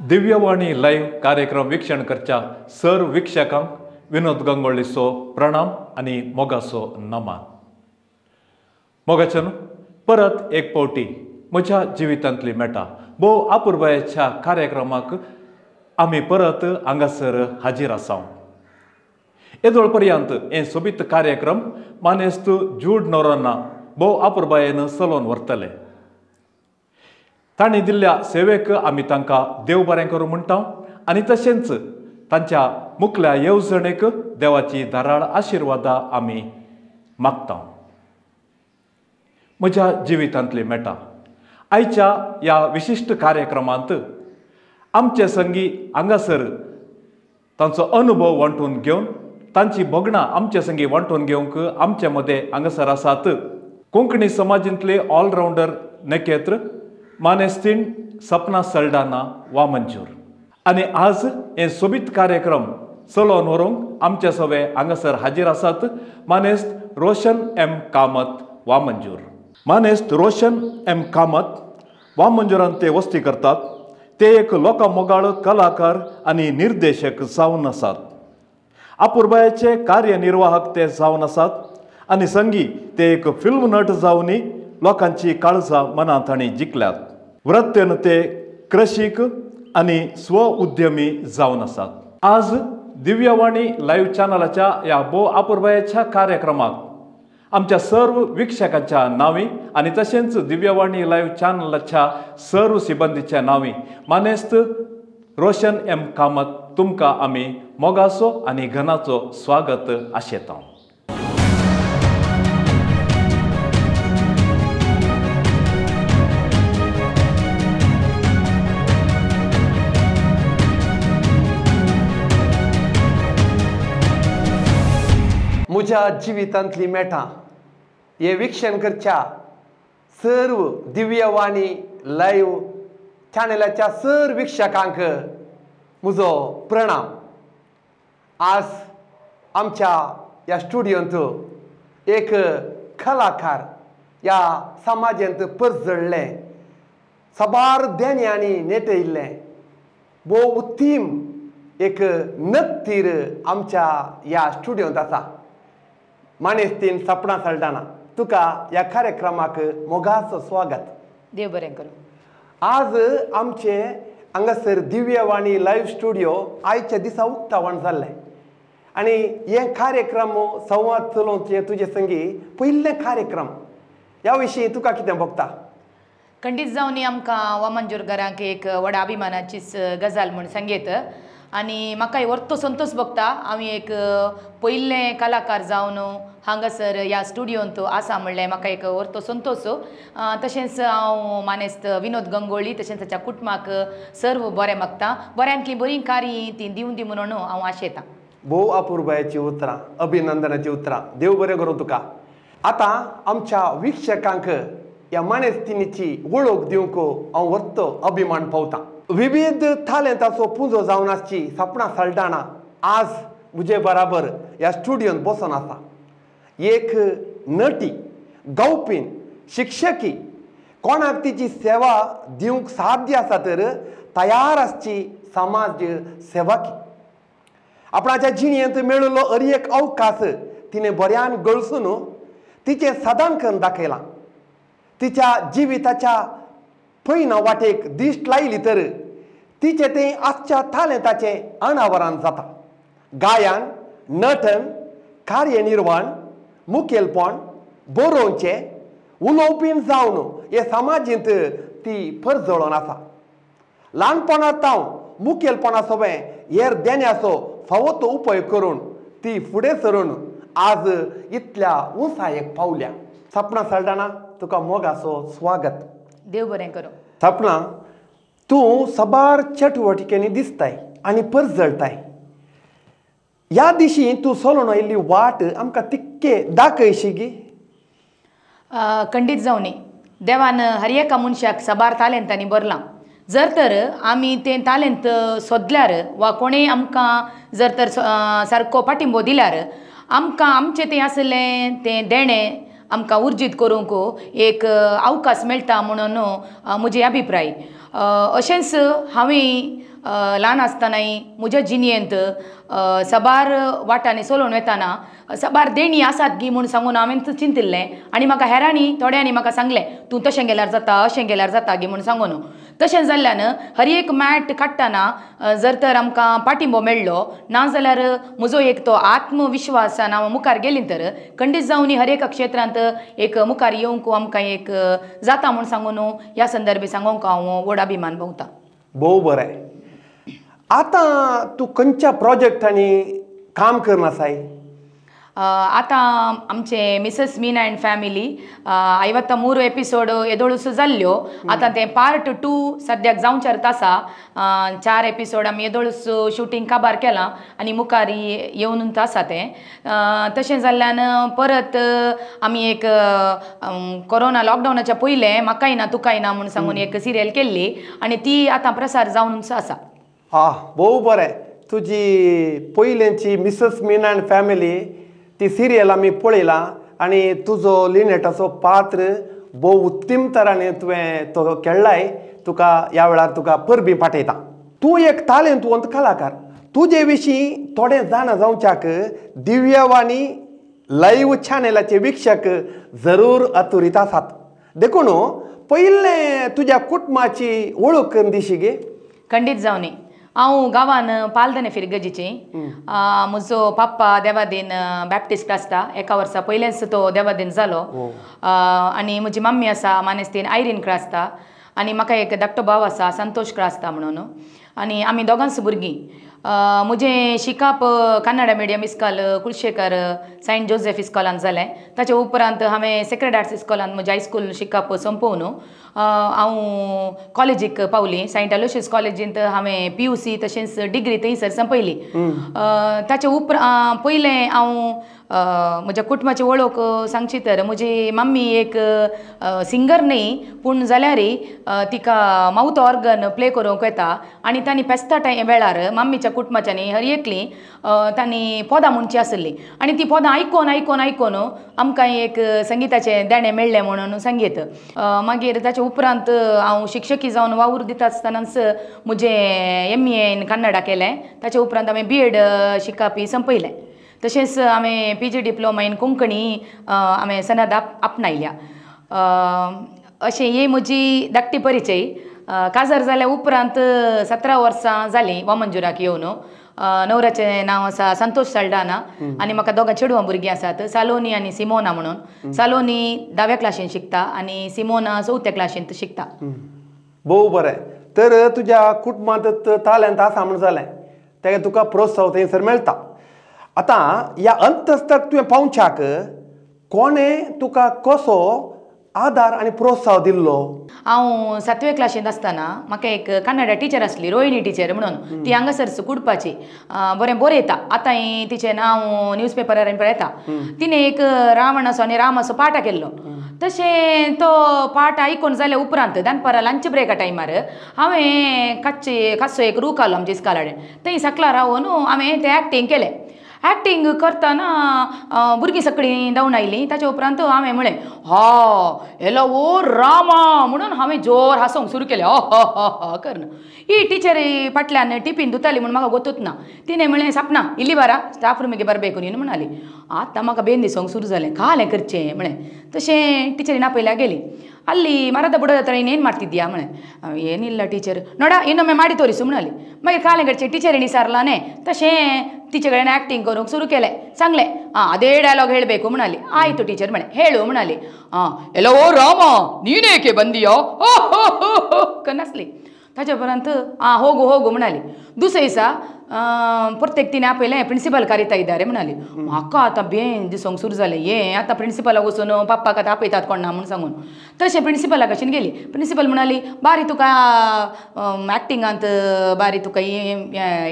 Divyavani live कार्यक्रम वीक्षण करच्या सर्व वीक्षकांक विनोद गंगोळीचो प्रणाम आनी मोगाचो नमान। मोगाच्यान परत एक पावटी म्हज्या जिवितांतली मेटा भोव अपुरबायेच्या कार्यक्रमाक आमी परत हांगासर हाजीर आसा। येदोळ पर्यंत हे सोबीत कार्यक्रम मानेस्त जूड नोरोन्हा भोव अपुरबायेन चलोवन व्हरतले। तांणी दिल्ल्या सेवेक आमी तांकां देव बरें करूं म्हणटा आनी तशेंच तांच्या मुखल्या येवजणेक देवाची धाराळ आशिर्वादां आमी मागता। म्हज्या जिवितांतली मेटा आयच्या ह्या विशिश्ट कार्यक्रमांत आमचे संगी हांगासर तांचो अनुभव वांटून घेवन तांची भोगणां आमचे संगी वांटून घेवंक आमचे मदें हांगासर आसात कोंकणी समाजांतले ऑलरावंडर नखेत्र मानेस्तीन सपना सल्डाना वामंजूर। आनी आज हे सोबीत कार्यक्रम चलोवन व्हरूंक आमचे सवे हांगासर हाजीर आसात मानेस्त रोशन एम कामत वामंजूर। मानेस्त रोशन एम कामत वामंजूरान ते वस्ती करतात। ते एक लोकां मोगाळ कलाकार आनी निर्देशक जावन आसात। अपुरबायेचे कार्यनिर्वाहक ते जावन आसात आनी संगी ते एक फिल्म नट जावनी लोकांची काळजां मनां तांणी जिखल्यात। वृत्तेन ते कृशीक आनी स्व उद्यमी जावन आसात। आज दिव्यवाणी लायव्ह चॅनलाच्या ह्या भोव अपुरबायेच्या कार्यक्रमाक आमच्या सर्व वीक्षकांच्या नांवी आनी तशेंच दिव्यवाणी लायव्ह चॅनलाच्या सर्व सिबंदीच्या नांवी मानेस्त रोशन एम कामत तुमकां आमी मोगाचो आनी घनाचो स्वागत आशेता। म्हज्या जिवितांतली मेटां हे वीक्षण करच्या सर्व दिव्यवाणी लायव्ह चॅनलाच्या सर्व वीक्षकांक म्हजो प्रणाम। आज आमच्या ह्या स्टुडियोंत एक कलाकार ह्या समाजांत परजळ्ळें, साबार देण्यांनी नेटयिल्लें भोव उत्तीम एक नक्तीर आमच्या ह्या स्टुडियोंत आसा। मानेस्तीन सपना सल्डाना, तुका ह्या कार्यक्रमाक मोगाचो स्वागत। देव बरें करूं। आज आमचे हांगासर दिव्यवाणी लायव्ह स्टुडियो आयच्या दिसा उक्तावण जाल्लें आनी हे कार्यक्रम संवाद चलोवचे तुजे संगी पयले कार्यक्रम, ह्या विशीं तुका कितें भोगता? खंडीत जावन आमकां वामंजूरकारांक एक व्हडा अभिमानाचीच गजाल म्हूण सांगयत आनी म्हाका वर्तो संतोश भोगता। हांव एक पयले कलाकार जावन हांगासर ह्या स्टुडियोंत आसा म्हणलें म्हाका एक वर्तो संतोश। तशेंच हांव मानेस्त विनोद गंगोळी तशेंच ताच्या कुटुंबाक सर्व बरें मागता। बऱ्यांतलीं बरीं कार्य ती दिवन दी म्हणून हांव आशेतां। भोव अपुरबायेचीं उतरां, अभिनंदनाचीं उतरां, देव बरें करूं तुका। आतां आमच्या वीक्षकांक ह्या मानेस्तिनीची वळख दिवंक हांव वर्तो अभिमान पावतां। विविध तालेंताचो पुंजो जावन आसची सपना सल्डाना आज म्हजे बराबर ह्या स्टुडियोंत बसून आसा। एक नटी, गावपीन, शिक्षकी, कोणाक तिची सेवा दिवंक साध्य आसा तर तयार आसची समाज सेवाकी। आपणाच्या जिणेंत मेळिल्लो हर एक अवकाश तिणें बऱ्यान गळसून तिचें साधन करून दाखयलां। तिच्या जिविताच्या पयना वाटेक दिश्ट लायली तर तिचें तें आजच्या तालेंताचें अनावरण जाता। गायन, नटन, कार्यनिर्वहण, मुखेलपण, बरोवचें, उलोवपीन जावन हे समाजींत ती परजळोन आसा। ल्हानपणांत हांव मुखेलपणा सोबें हेर देण्याचो फावो तो उपयोग करून ती फुडें सरून आज इतल्या उंचायेक पावल्या। सपना सल्डाना, तुका मोगाचो स्वागत। देव बरें करूं। सपना, तूं साबार चटवटिकेंनी दिसताय आनी परजळटाय। ह्या दिशी तूं चलोवन आयिल्ली वाट आमकां तिक्के दाखयशी गी? खंडीत जावनी देवान हर एका मनशाक साबार तालेंतांनी भरलां। जर तर आमी तें तालेंत सोदल्यार वा कोणेय आमकां जर तर सारको पाठिंबो दिल्यार आमकां आमचें तें आसलें तें देणें आमकां उर्जीत करूंक एक अवकाश मेळटा म्हणून म्हजी अभिप्राय। अशेंच हांवें ल्हान आसतनाय म्हज्या जिणेंत साबार वाटांनी चलोवन वतना साबार देणी आसात गी म्हूण सांगून हांवें चिंतिल्लें आनी म्हाका हेरांनी थोड्यांनी म्हाका सांगलें तूं तशें गेल्यार जाता अशें गेल्यार जाता गी म्हूण सांगून. तशें जाल्ल्यान हर एक मॅट काडटना जर तर आमकां पाटिंबो मेळ्ळो ना जाल्यार म्हजो एक तो आत्मविश्वासान हांव मुखार गेली तर खंडीत जावन हर एका क्षेत्रांत एक मुखार येवंक आमकां एक जाता म्हूण सांगून ह्या संदर्भी सांगूंक हांव व्हड अभिमान भोगता. भोव बरें. आतां तूं खंयच्या प्रोजेक्टांनी काम करना आसाय? आतां आमचे Mrs Meena and family 53 episode येदोळूस जाल्ल्यो. आतां तें पार्ट 2 सद्याक जावच्यार आसा. 4 एपिसोड आमी येदोळूस शुटींग काबार केलां आनी मुखार येवन आसा तें. तशें जाल्ल्यान परत आमी एक कोरोना लॉकडावनाच्या पयलें म्हाकाय ना तुकाय ना म्हूण सांगून एक सिरियल केल्ली आनी ती आतां प्रसार जावन आसा. हा, भोव बरें. तुजी पयलेंची मिसेस मीना अँड फॅमिली ती सिरियल आमी पळयला आनी तुजो लिनेटाचो पात्र भोव उत्तम तरांनी तुवें तो खेळ्ळाय. तुका ह्या वेळार तुका परबीं पाठयता. तूं एक तालेंतवंत कलाकार. तुजे विशीं थोडें जाणा जावच्याक दिव्यवाणी लायव्ह चॅनलाचे वीक्षक जरूर अतुरीत आसात. देखून पयलें तुज्या कुटुंबाची वळख करून दिशी गे? खंडीत जावनी. हांव गांवान पालदने फिरगजीची. म्हजो पप्पा देवादीन बॅप्टिस्ट आसता. एका वर्सा पयलेंच तो देवादीन जालो. आनी म्हजी मम्मी आसा मानेस्तीन आयरीन क्रास्ता आनी म्हाका एक धाकटो भाव आसा संतोष क्रास्ता म्हणून आनी आमी दोगांच भुरगीं. म्हजें शिकप कन्नडा मिडियम इस्कॉल कुलशेखर सेंट जोसेफ इस्कॉलांत जालें. ताचे उपरांत हांवें सेक्रेड आर्ट्स इस्कॉलांत म्हजें हायस्कूल शिकप सोंपोवन हांव कॉलेजीक पावली. सेंट एलोशियस कॉलेजींत हांवें PUC तशेंच डिग्री थंयसर सोंपयली. ताचे उपरांत पयलें हांव म्हज्या कुटुंबाची वळख सांगची तर म्हजी मम्मी एक सिंगर न्ही पूण जाल्यार तिका मावथ ऑर्गन प्ले करूंक येता आनी तांणी फेस्ता टायम वेळार मम्मीच्या कुटुंबाच्यांनी हर एकली तांणी पदां म्हणची आसली आनी ती पदां आयकोन आयकोन आयकोन आमकां एक संगिताचें देणें मेळ्ळें म्हणून सांगीत. मागीर ताचे उपरांत हांव शिक्षकी जावन वावर दिता आसतनाच म्हजें MA in Kannada केलें. ताचे उपरांत हांवें BEd शिकपी संपयलें. तशेंच हांवें PG diploma in Konkani हांवें सनद आपणायल्या. अशें ही म्हजी धाकटी परिचय. काजार जाल्या उपरांत 17 वर्सां जालीं वामनजुराक येवन. नवऱ्याचें नांव आसा संतोष साल्डाना आनी म्हाका दोगां चेडवां भुरगीं आसात, सालोनी आनी सिमोना म्हणून. सालोनी 10व्या क्लासीन शिकता आनी सिमोना 4थ्या क्लासींत शिकता. भोव बरें. तर तुज्या कुटुंबांत तालेंत आसा म्हूण जालें तेका तुका प्रोत्साहन थंयसर मेळटा. आतां ह्या अंतस्तक तुवें पावच्याक कोणें तुका कसो आदार आनी प्रोत्साहन दिल्लो? हांव 7वे क्लासींत आसतना म्हाका एक कन्नडा टिचर आसली, रोहिणी टिचर म्हणून. ती हांगासरच कुडपाची बरें बरयता. आतां तिचें नांव न्यूज पेपरार पळयता. तिणें एक रावणाचो आनी रामाचो पाठ केल्लो. तशें तो पाठ आयकून जाल्या उपरांत दनपारा लंच ब्रेका टायमार हांवें काच्चे काचो एक रूख आलो आमच्या इस्काला कडेन, थंय सकला रावन हांवें तें एक्टींग केलें. एक्टींग करतना भुरगीं सगळीं धांवन आयलीं. ताचे उपरांत हांवें म्हळें हा येलो ओ रामा म्हणून हांवें जोर हांसूंक सुरू केलें ह ह ह करून. ही टिचर फाटल्यान टिफीन धुताली म्हूण म्हाका गोतूच ना. तिणें म्हळें सपना इल्ली बारा स्टाफ रुमीक बरबेक न्ही म्हणाली. आतां म्हाका बेन दिसूंक सुरू जालें कालें करचें म्हळें. तशें टिचरीन आपयल्या गेली. ಅಲ್ಲಿ ಮರದ ಬುಡದ ಹತ್ರ ಇನ್ನೇನು ಮಾಡ್ತಿದ್ಯಾ म्हळें. ಏನಿಲ್ಲ ಟೀಚರ್ ನೋಡ ಇನ್ನೊಮ್ಮೆ ಮಾಡಿ ತೋರಿಸು म्हणाली. मागीर कालें करचें टिचरीनी सारलाने तशें तिचे कडेन ಆ್ಯಕ್ಟಿಂಗ್ करूंक सुरू केलें. सांगलें ಹಾಂ ಅದೇ ಡೈಲಾಗ್ ಹೇಳಬೇಕು म्हणाली. ಆಯಿತು ಟೀಚರ್ म्हळें ಹೇಳು म्हणाली. ಹಾಂ ಎಲ್ಲೋ ರಾಮ ನೀನೇಕೆ ಬಂದಿಯೋ कन्नासली. ताचे उपरांत आं होगू होगू म्हणाली. दुसरे दिसा प्रत्येक तिणें आपयलें प्रिंसिपल करिता इदारे म्हणाली. म्हाका आतां बेन दिसूंक सुरू जालें हें आतां प्रिंसिपलाक वचून पप्पाक आतां आपयतात कोण ना म्हूण सांगून. तशें प्रिंसिपला कशीन गेली. प्रिंसिपल म्हणाली बारी तुका एक्टिंगांत बारी तुका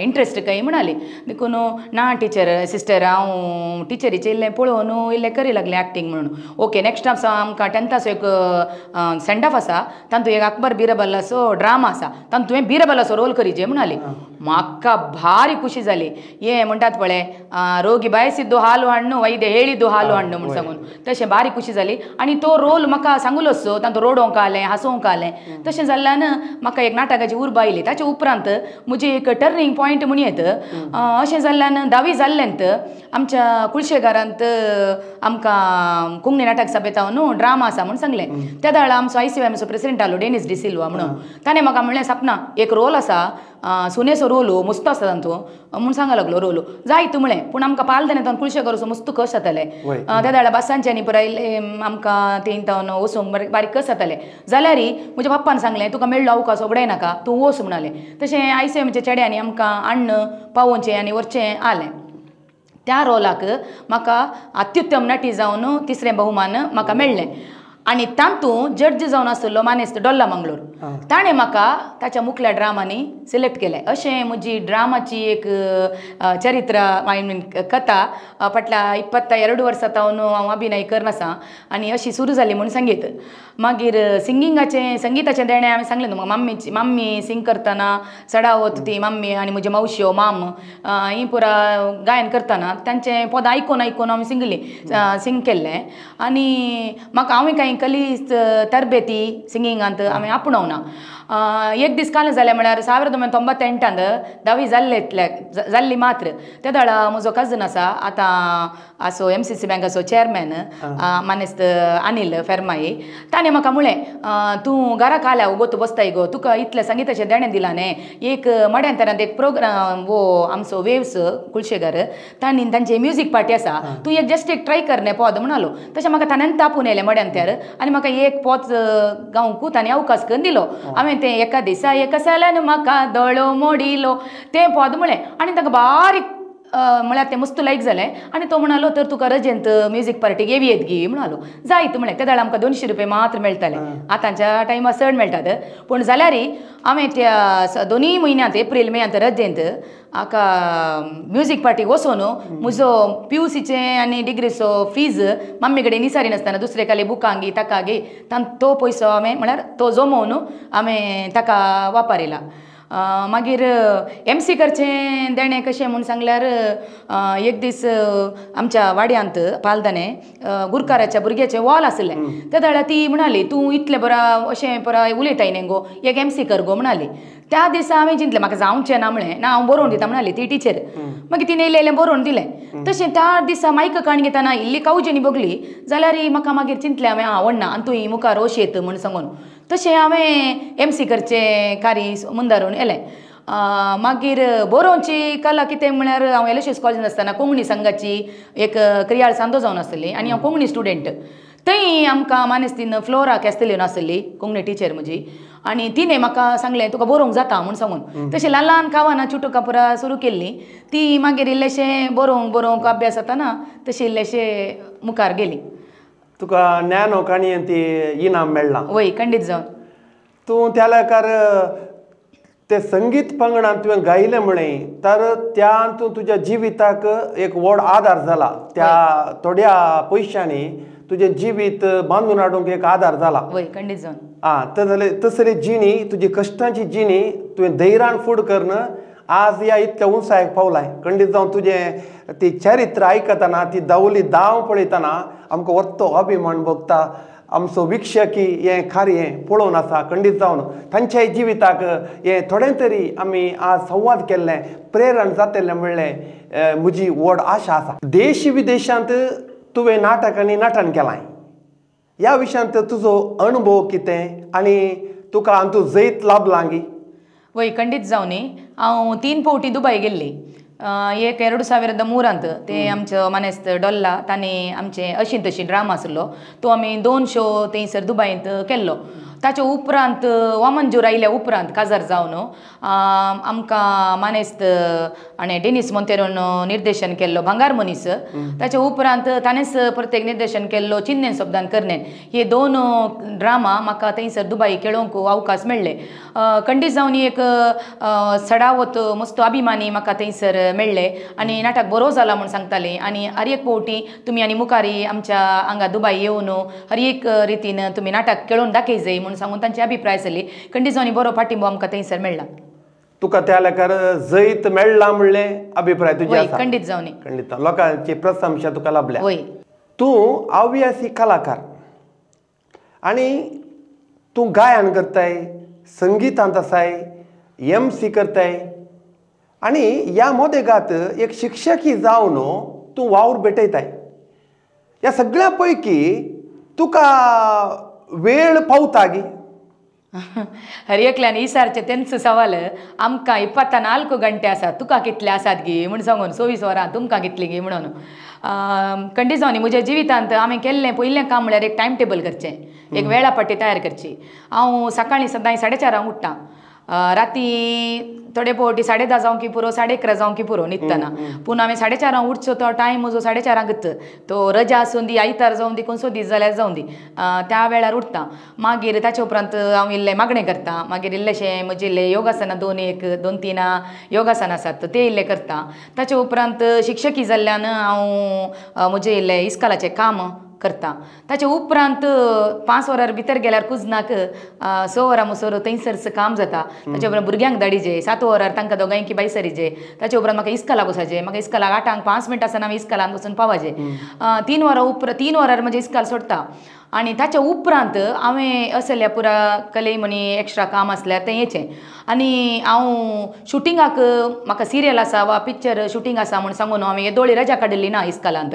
इंट्रस्ट काय म्हणाली. देखून ना टिचर सिस्टर हांव टिचरीचें इल्लें पळोवन इल्लें करी लागलें एक्टींग म्हणून. ओके नेक्स्ट आसा आमकां 10थाचो एक सेंड ऑफ आसा तातूंत एक अकबर बिरबलाचो ड्रामा आसा तातूंत तुवें बिरबलाचो रोल करीजे म्हणाली. म्हाका ಭಾರಿ ಖುಷಿ जाली. हे म्हणटात पळय रोगी बायसिद्दो हालो हण्णु वैद्य ಹೇಳಿದ್ದು हालो हण्णु म्हूण सांगून तशें भारी खुशी जाली. आनी तो रोल म्हाका सांगुलोच तांतो रोडोंक आलें हांसोवंक आलें. तशें जाल्ल्यान म्हाका एक नाटकाची उर्बा आयली. ताचे उपरांत म्हजी एक टर्निंग पॉयंट म्हण येत अशें जाल्ल्यान धावी जाल्ल्यांत आमच्या कुळशेगारांत आमकां कोंकणी नाटक सभेंत न्हू ड्रामा आसा म्हूण सांगलें. त्या वेळार आमचो आयसीवायएमचो प्रेसिडेंट आलो डेनिस डिसिल्वा म्हणून. ताणें म्हाका म्हणलें सपना एक रोल आसा सुनेचो रोलो मस्त आसा तांचो म्हूण सांगा लागलो रोलो जाय तूं म्हणलें. पूण आमकां पालदनेंत कुळशेगार मस्त कश जाताले त्या वेळार बसांच्यांनी पुराय आमकां थंय वचूंक बारीक कश जाताले. जाल्यार म्हज्या पप्पान सांगलें तुका मेळ्ळो अवकाश उगडाय नाका तूं वच म्हणालें. तशें आयसीएमच्या चेड्यांनी आमकां हाडून पावोवचें आनी व्हरचें आलें. त्या रोलाक म्हाका अत्युत्तम नटी जावन तिसरें बहुमान म्हाका मेळ्ळें. आनी तातूंत जड्ज जावन आशिल्लो मानेस्त डोल्ला मंगळूर ताणें म्हाका ताच्या मुखल्या ड्रामांनी सिलेक्ट केलें. अशें म्हजी ड्रामाची एक चरित्र I mean कथा फाटल्या 22 वर्सां तावन हांव अभिनय करन आसा आनी अशी सुरू जाली म्हूण सांगीत. मागीर सिंगिंगाचें संगिताचें देणें हांवें सांगलें न्हू म्हाका मम्मी सिंग करतना चडावत ती मम्मी आनी म्हज्यो मावश्यो माम ही पुरा गायन करतना तांचें पदां आयकून आयकून हांवें सिंगली सिंग केल्लें. आनी म्हाका हांवें कांय कली तरबेती सिंगिंगांत हांवें आपणावना. एक दीस काल जालें म्हळ्यार 1998 धावी जाल्ले जाल्ली मात्र त्या वेळार म्हजो कजन आसा आतां आसो एमसीसी बँकाचो चेअरमॅन मानेस्त अनिल फेर्माई ताणें म्हाका म्हणलें तूं घराक आल्या गो तूं बसताय गो तुका इतलें संगिताचें देणें दिलां न्ही एक मड्यांतरांत एक प्रोग्राम वो आमचो वेव्स कुळशेगार तांणी तांची म्युजीक पार्टी आसा तूं एक जस्ट एक ट्राय कर न्ही पद म्हणालो. तशें म्हाका ताणें तापून येयलें मड्यांतर आनी म्हाका एक पद गावंकू ताणें अवकाश करून दिलो. हांवें तें एका दिसा एका साल्यान म्हाका दोळो मोडिलो तें पद म्हळें आनी ताका बारीक म्हळ्यार तें मस्त लायक जालें. आनी तो म्हणालो तर तुका रजेंत म्युजीक पार्टीक येवी येत गी म्हणालो. जायत म्हळें. त्या वेळार आमकां 200 रुपये मात्र मेळटाले आतांच्या टायमार चड मेळटात. पूण जाल्यार हांवें त्या दोनूय म्हयन्यांत एप्रील मेयांत रजेंत हाका म्युजीक पार्टीक वचून म्हजो पीयूसीचें आनी डिग्रीचो फीज मम्मी कडेन निसारी नासतना दुसरे खाली बुकां गी ताका गी तो पयसो हांवें म्हळ्यार तो जमोवन हांवें ताका वापरिला. मागीर एमसी करचें देणें कशें म्हूण सांगल्यार एक दीस आमच्या वाड्यांत पालदाने गुरकाराच्या भुरग्याचें वॉल आसलें. त्या वेळार ती म्हणाली तूं इतलें बरा अशें बरा उलयताय न्ही गो एक एमसी कर गो म्हणाली. त्या दिसा हांवें चिंतलें म्हाका जावचें ना म्हळें ना हांव बरोवन दिता म्हणाली ती टिचर. मागीर तिणें इल्लें इल्लें बरोवन दिलें. तशें त्या दिसा मायक काण घेतना इल्ली कावजेनी बगली जाल्यार म्हाका मागीर चिंतलें हांवें आवडना आनी तूं मुखार अशें येता म्हूण सांगून तशें हांवें एमसी करचें कार्य मुंदारून येलें. मागीर बरोवची कला कितें म्हळ्यार हांव एलएसएस कॉलेजीन आसतना कोंकणी संघाची एक क्रियाळ सांदो जावन आसली आनी हांव कोंकणी स्टुडंट. थंय आमकां मानेस्तीन फ्लोरा कॅस्तेलिनो आसली कोंकणी टिचर म्हजी आनी तिणें म्हाका सांगलें तुका बरोवंक जाता म्हूण सांगून. तशें ल्हान ल्हान कावानां चुटुकां पुरा सुरू केल्लीं ती मागीर इल्लेशें बरोवंक बरोवंक अभ्यास जाताना तशें इल्लेशें मुखार गेली. तुका ज्ञानो काणयेन ती इनाम मेळ्ळां? वय खंडीत जावन. तूं त्या लेखार ते संगीत पंगडान तुवें गायलें म्हळें तर त्या तूं तुज्या जिविताक एक व्हड आदार जाला. त्या थोड्या पयशांनी तुजें जिवीत बांदून हाडूंक एक आदार जाला. वय खंडीत जावन. आं तर तसली जिणी तुजी कश्टांची जिणी तुवें धैर्यान फुड करून आज ह्या इतल्या उंचायेक पावलाय. खंडीत जावन तुजें ती चरित्र आयकतना ती दावली दाव पळयतना आमकां वत्तो अभिमान भोगता. आमचो वीक्षकी हें कार्य पळोवन आसा. खंडीत जावन तांच्याय जिविताक हें थोडें तरी आमी आज संवाद केल्लें प्रेरण जातलें म्हणलें म्हजी व्हड आशा आसा. देश विदेशांत तुवें नाटक आनी नटन केलां ह्या विशयांत तुजो अणभव कितें आनी तुका हातूंत जैत लाभलां गी? वय खंडीत जावन हांव 3 फावटी दुबय गेल्ली. एक 2003 ते आमचो मानेस्त डोल्ला ताणें आमचें अशी तशी ड्रामा आसलो तो आमी 2 शो थंयसर दुबयंत केल्लो. ताचे उपरांत वामनजूर आयल्या उपरांत काजार जावन आमकां मानेस्त आनी डेनिस मोंतेरोन निर्देशन केल्लो भांगार मनीस. ताचे उपरांत ताणेंच प्रत्येक निर्देशन केल्लो चिन्नेन शब्दान करनेन. हे 2 ड्रामा म्हाका थंयसर दुबय खेळोवंक अवकाश मेळ्ळे. खंडीत जावन एक सडावत मस्त अभिमानी म्हाका थंयसर मेळ्ळे आनी नाटक बरो जाला म्हूण सांगताले. आनी हर एक फावटी तुमी आनी मुखारी आमच्या हांगा दुबय येवन हर एक रितीन तुमी नाटक खेळोवन दाखय जाय म्हूण सांगून तांचे अभिप्राय आसली. खंडीत जावन बरो पाठिंबो आमकां थंयसर मेळ्ळा. तुका त्या लेखार जैत मेळ्ळा म्हणलें अभिप्राय तुजे आसा. खंडीत जावन खंडीत लोकांची प्रशंसा तुका लाभल्या. तूं आव्यासी कलाकार आनी तूं गायन करताय, संगीतांत आसाय, एम सी करताय आनी ह्या मोदेगात एक शिक्षकी जावन तूं वावर भेटयताय. ह्या सगळ्या पैकी तुका वेळ पावता गी? हर एकल्यान इसारचें तेंच सवाल. आमकां 24 घंटे आसात, तुका कितले आसात गी म्हूण सांगून 24 वरां तुमकां कितली गी म्हणून. खंडीत जावन म्हज्या जिवितांत हांवें केल्लें पयलें काम म्हळ्यार एक टायम टेबल करचें, एक वेळापट्टी तयार करची. हांव सकाळीं सदांय 4:30 उठ्ठा, राती थोडे फावटी 10:30 जावं की पुरो, 11:30 जावं की पुरो न्हिदतना. पूण हांवें 4:30 उठचो तो टायम म्हजो 4:30 तो रजा आसूं दी, आयतार जावं दी, खंयचो दीस जाल्यार जावं दी, त्या वेळार उठता. मागीर ताचे उपरांत हांव इल्लें मागणें करता, मागीर इल्लेशें म्हजें इल्लें योगासनां 2-3 योगासनां आसात ते इल्लें करता. ताचे उपरांत शिक्षकी जाल्ल्यान हांव म्हजें इल्लें इस्कालाचें काम करता. ताचे उपरांत 5 वरां भितर गेल्यार कुजनाक 6 वरां मुसर थंयसरच काम जाता. ताचे उपरांत भुरग्यांक धाडीजे, 7 वरां तांकां दोगांयकी बायसरीजे. ताचे उपरांत म्हाका इस्कलाक वचपाचें, म्हाका इस्कलाक 8:05 आसतना हांवें इस्कलान वचून पावाचें. 3 वरां उपरांत 3 वरां म्हजें इस्काल सोडटा. आनी ताच्या उपरांत हांवें असल्या पुरा कले म्हणी एक्स्ट्रा काम आसल्यार तें येचें. आनी हांव शुटिंगाक म्हाका सिरियल आसा वा पिक्चर शुटींग आसा म्हूण सांगून हांवें येदोळी रजा काडिल्ली ना इस्कालांत.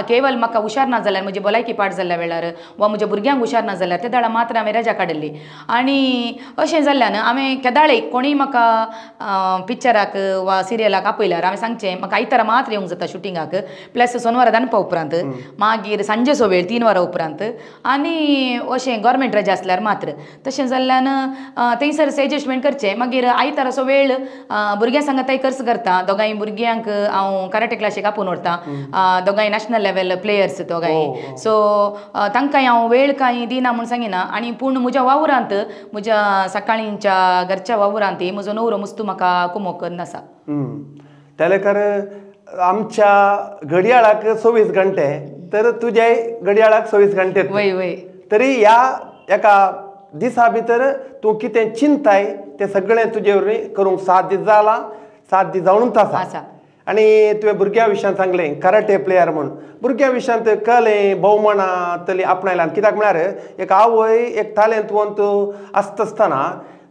केवल म्हाका हुशार ना जाल्यार, म्हजी भलायकी पाड जाल्ल्या वेळार वा म्हज्या भुरग्यांक हुशार ना जाल्यार ते दाडा मात्र हांवें रजा काडिल्ली. आनी अशें जाल्ल्यान हांवें केदाळे कोणीय म्हाका पिक्चराक वा सिरियलाक आपयल्यार हांवें सांगचें म्हाका आयतारा मात्र येवंक जाता शुटिंगाक, प्लस सोनवारा दानपा उपरांत, मागीर सांजेचो वेळ 3 वरां उपरांत, आनी अशें गोवोरमेंट रजा आसल्यार मात्र. तशें जाल्ल्यान थंयसर एडजस्टमेंट करचें. मागीर आयताराचो वेळ भुरग्यां सांगाताय खर्च करता. दोगांय भुरग्यांक हांव कराटे क्लासीक आपोवन व्हरता, दोगांय नॅशनल लेवल प्लेयर्स दोगांय. सो तांकांय हांव वेळ कांय दिना म्हूण सांगिना. आनी पूण म्हज्या वावरांत, म्हज्या सकाळींच्या घरच्या वावरांत म्हजो नवरो मुस्तू म्हाका कुमोक करून आसा. त्या लेखार आमच्या घडयाळाक 24 घंटे तर तुज्या घडयाळाक 24 घंटे. वय वय. तरी ह्या एका दिसा भितर तूं कितें चिंताय तें सगळें तुजे वरवीं करूंक साध्य जालां, साध्य जावनूच आसा. आनी तुवें भुरग्यां विशयान सांगलें कराटे प्लेयर म्हूण, भुरग्यां विशयांत कले भोवमानां तली आपणायल्यान. कित्याक म्हळ्यार एक आवय एक तालेंतवंत आसता आसतना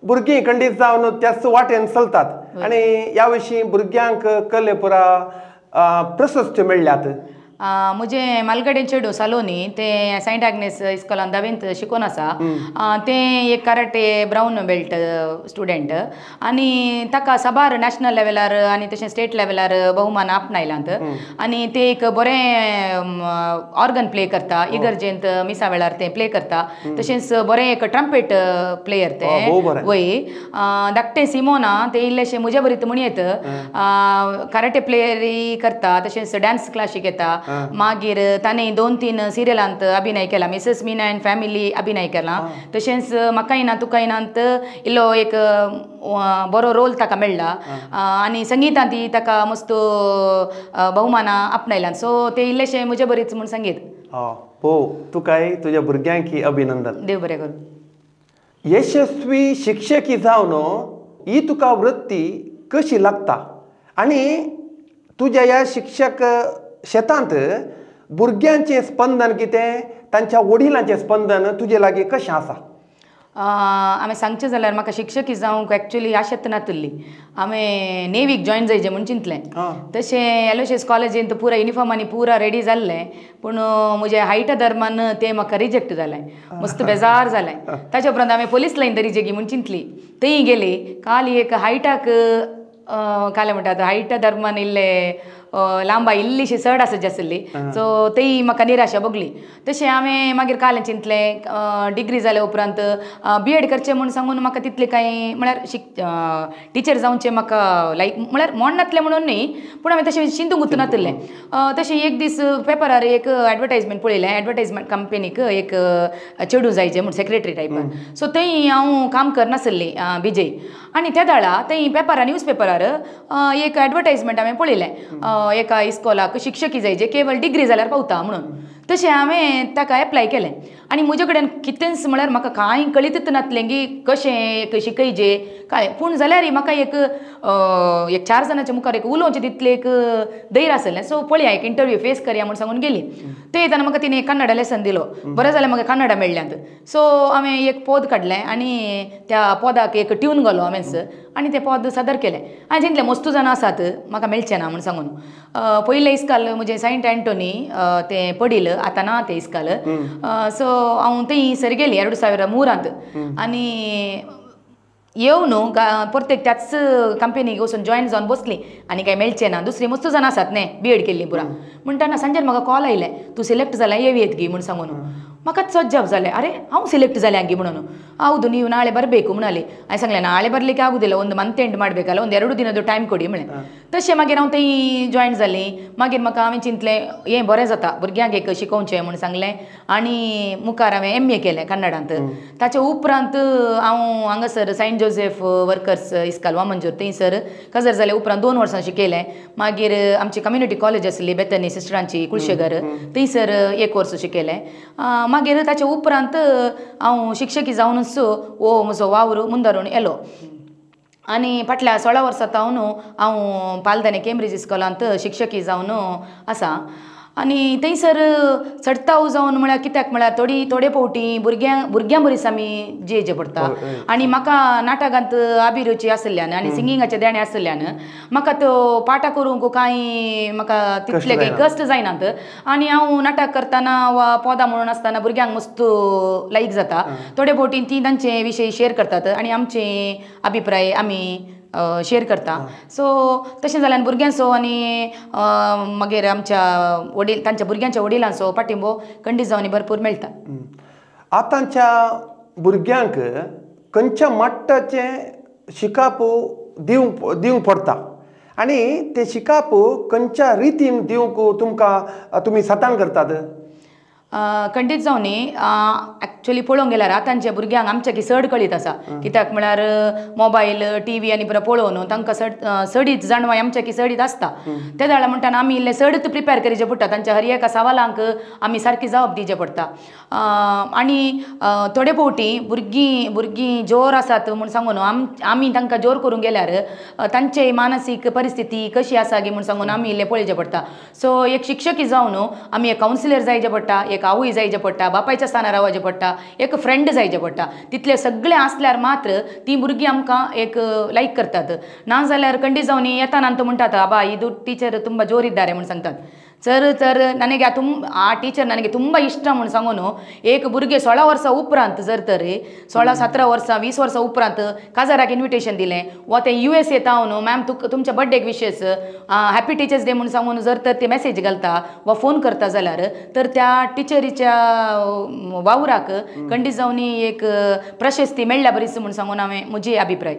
भुरगीं खंडीत जावन त्याच वाटेन चलतात आनी ह्या विशीं भुरग्यांक कले पुरा प्रशस्त्यो मेळ्ळ्यात. म्हजें मालगडें चेडूं सालोनी तें सेंट आग्नेस इस्कॉलान धावेंत शिकोन आसा. तें एक कराटे ब्रावन बेल्ट स्टुडंट आनी ताका साबार नॅशनल लेवलार आनी तशें स्टेट लेवलार बहुमान आपणायलांत. आनी तें एक बरें ऑर्गन प्ले करता, इगर्जेंत मिसा वेळार तें प्ले करता. तशेंच बरें एक ट्रम्पेट प्लेयर तें. वय धाकटें सिमोना तें इल्लेशें म्हज्या बरीत म्हणयेत कराटे प्लेयरूय करता, तशेंच डान्स क्लासीक येता. मागीर ताणें 2-3 सिरियलांत अभिनय केला, मिसेस मीना अँड फॅमिली अभिनय केला. तशेंच म्हाकाय ना तुकाय नात इल्लो एक बरो रोल ताका मेळ्ळा आनी संगितांत ताका मस्त बहुमानां आपणायल्यात. सो ते इल्लेशें म्हजे बरीच म्हूण संगीत. हो, तुकाय तुज्या भुरग्यांकी अभिनंदन. देव बरें करूं. यशस्वी शिक्षकी जावन ही तुका वृत्ती कशी लागता आनी तुज्या ह्या शिक्षक शेतांत भुरग्यांचें स्पंदन कितें, तांच्या वडिलांचें स्पंदन तुजे लागीं कशें आसा? हांवें सांगचें जाल्यार म्हाका शिक्षकी जावंक एक्चुअली आशेत नातिल्ली. हांवें नेवीक जॉयन जायचें म्हूण चिंतलें. तशें एलोशियस कॉलेजींत पुरा युनिफॉर्म आनी पुरा रेडी जाल्लें, पूण म्हज्या हायटा दरम्यान तें म्हाका रिजेक्ट जालें, मस्त बेजार जालें. ताचे उपरांत हांवें पोलीस लायन तरी जेगी म्हूण चिंतली, थंय गेली. काल एक हायटाक कालें म्हणटा हायटा दरम्यान इल्लें लांबा इल्लीशी चड आसची आसली, सो तेय म्हाका निराशा भोगली. तशें हांवें मागीर कालें चिंतलें, डिग्री जाल्या उपरांत बी एड करचें म्हूण सांगून म्हाका तितलें कांय म्हळ्यार टिचर जावचें म्हाका लायक म्हळ्यार मोड नातलें म्हणून न्ही, पूण हांवें तशें चिंतूंक नातिल्लें. तशें एक दीस पेपरार एक एडवर्टायजमेंट पळयलें, एडवर्टायजमेंट कंपनीक एक चेडूं जायचें म्हूण सेक्रेटरी टायपान. सो थंय हांव काम करनासली बिजय, आनी त्या दाळा थंय पेपरार न्यूज पेपरार एक एडवर्टायजमेंट हांवें पळयलें, एका इस्कॉलाक शिक्षकी जाय जे केवळ डिग्री जाल्यार पावता म्हणून. तशें हांवें ताका एप्लाय केलें आनी म्हजे कडेन कितेंच म्हळ्यार म्हाका कांय कळीतच नासलें की कशें एक शिकयचें काय पूण जाल्यार म्हाका एक एक 4 जाणांच्या मुखार एक उलोवचें तितलें एक धैर्य आसलें. सो पळया एक इंटरव्यू फेस करया म्हूण सांगून गेली. ते येतना म्हाका तिणें कन्नडा लेसन दिलो. बरें जालें म्हाका कन्नडा मेळ्ळ्यांत. सो हांवें एक पद काडलें आनी त्या पदाक एक ट्यून घालो हांवेंच आनी तें पद सादर केलें. आनी जितले मस्तू जाणां आसात म्हाका मेळचें ना म्हूण सांगून पयलें इस्काल म्हजें सेंट एंटोनी तें पडील आतां ना तें इस्काल. सो हांव थंय सर गेली 2003 आनी येवन परतेक त्याच कंपनीक वचून जॉयन जावन बसली आनी काय मेळचें ना. दुसरी मस्त जाणां आसात न्ही बी एड केल्ली पुरा म्हणटाना सांजेर म्हाका कॉल आयलें तूं सिलेक्ट जाल्यार येवयेत गी म्हूण सांगून. म्हाका चज्जाप जालें अरे हांव सिलेक्ट जालें गी म्हणून. ಹೌದು ನೀವು ನಾಳೆ ಬರಬೇಕು म्हणाली. हांवें सांगलें ನಾಳೆ ಬರಲಿಕ್ಕೆ ಆಗುದಿಲ್ಲ ಒಂದು ಮಂತ್ ಎಂಡ್ ಮಾಡಬೇಕಲ್ಲ ಒಂದು 2 ದಿನದ್ದು ಟೈಮ್ ಕೊಡಿ म्हळें. तशें मागीर हांव थंय जॉयन जालीं. मागीर म्हाका हांवें चिंतलें हें बरें जाता भुरग्यांक एक शिकोवचें म्हूण सांगलें आनी मुखार हांवें MA केलें कन्नडांत. ताचे उपरांत हांव हांगासर सेंट जोसेफ वर्कर्स इस्काल वामनजोर थंयसर काजार जाले उपरांत 2 वर्सां शिकयलें. मागीर आमची कम्युनिटी कॉलेज आसली बेतनी सिस्टरांची कुळशेगर थंयसर 1 वर्स शिकयलें. मागीर ताचे उपरांत हांव शिक्षकी जावनूच हो म्हजो वावर मुंदारून येलो आनी फाटल्या 16 वर्सां जावन हांव पालदाने केंब्रिज इस्कॉलांत शिक्षकी जावन आसा. आनी थंयसर चडताव जावन म्हळ्यार कित्याक म्हळ्यार थोडे फावटी भुरग्यां बरीच आमी जियेचें पडटा आनी म्हाका नाटकांत अभिरुची आशिल्ल्यान आनी सिंगिंगाचें देणें आशिल्ल्यान म्हाका त्यो पाठां करूंक कांय म्हाका तितले काही कश्ट जायनात आनी हांव नाटक करतना वा पदां म्हणून आसतना भुरग्यांक मस्त लायक जाता. थोडे फावटी ती तांचे विशय शेयर करतात आनी आमचे अभिप्राय आमी शेयर करता. सो तशें जाल्यार भुरग्यांचो आनी मागीर आमच्या वडील तांच्या भुरग्यांच्या वडिलांचो पाठिंबो खंडीत जावन भरपूर मेळटा. आतांच्या भुरग्यांक खंयच्या मट्टाचें शिकप दिवंक पडटा आनी तें शिकप खंयच्या रितीन दिवंक तुमकां तुमी सतान करतात? खंडीत जावन एक्चुअली पळोवंक गेल्यार आतांच्या भुरग्यांक आमच्या की चड कळीत आसा कित्याक म्हळ्यार मोबायल टी व्ही आनी पुरो पळोवन तांकां चडीत जाणवाय आमच्या की चडीत आसता. ते जाल्यार म्हणटाना आमी इल्लें चडच प्रिपेर करचें पडटा तांच्या हर एका सवालांक आमी सारकी जबाब दिवचें पडटा. आनी थोडे फावटी भुरगीं जोर आसात म्हूण सांगून आमी तांकां जोर करूंक गेल्यार तांचे मानसीक परिस्थिती कशी आसा गी म्हूण सांगून आमी इल्लें पळोवचें पडटा. सो एक शिक्षकी जावन आमी एक कावन्सिलर जायचें पडटा, एक आवय जायचें पडटा, बापायच्या स्थानार रावचें पडटा, एक फ्रेंड जायचें पडटा. तितलें सगळें आसल्यार मात्र ती भुरगीं आमकां एक लायक करतात. ना जाल्यार खंडीत जावन येताना तो म्हणटात आबा ಇದು टीचर ತುಂಬ ಜೋರಿದ್ದಾರೆ म्हूण सांगतात. ಸರ್ ಸರ್ ನನಗೆ ಆ टीचर ನನಗೆ ತುಂಬ ಇಷ್ಟ म्हूण सांगून एक भुरगें 16 वर्सां उपरांत जर तर 16-17 वर्सां 20 वर्सां उपरांत काजाराक इन्विटेशन दिलें वा तें US येता मॅम तुमच्या बड्डेक विशेस हॅपी टिचर्स डे म्हूण सांगून जर तर ते मॅसेज घालता वा फोन करता जाल्यार तर त्या टिचरीच्या वावराक खंडीत जावन एक प्रशस्ती मेळ्ळ्या बरीच म्हूण सांगून हांवें म्हजी अभिप्राय.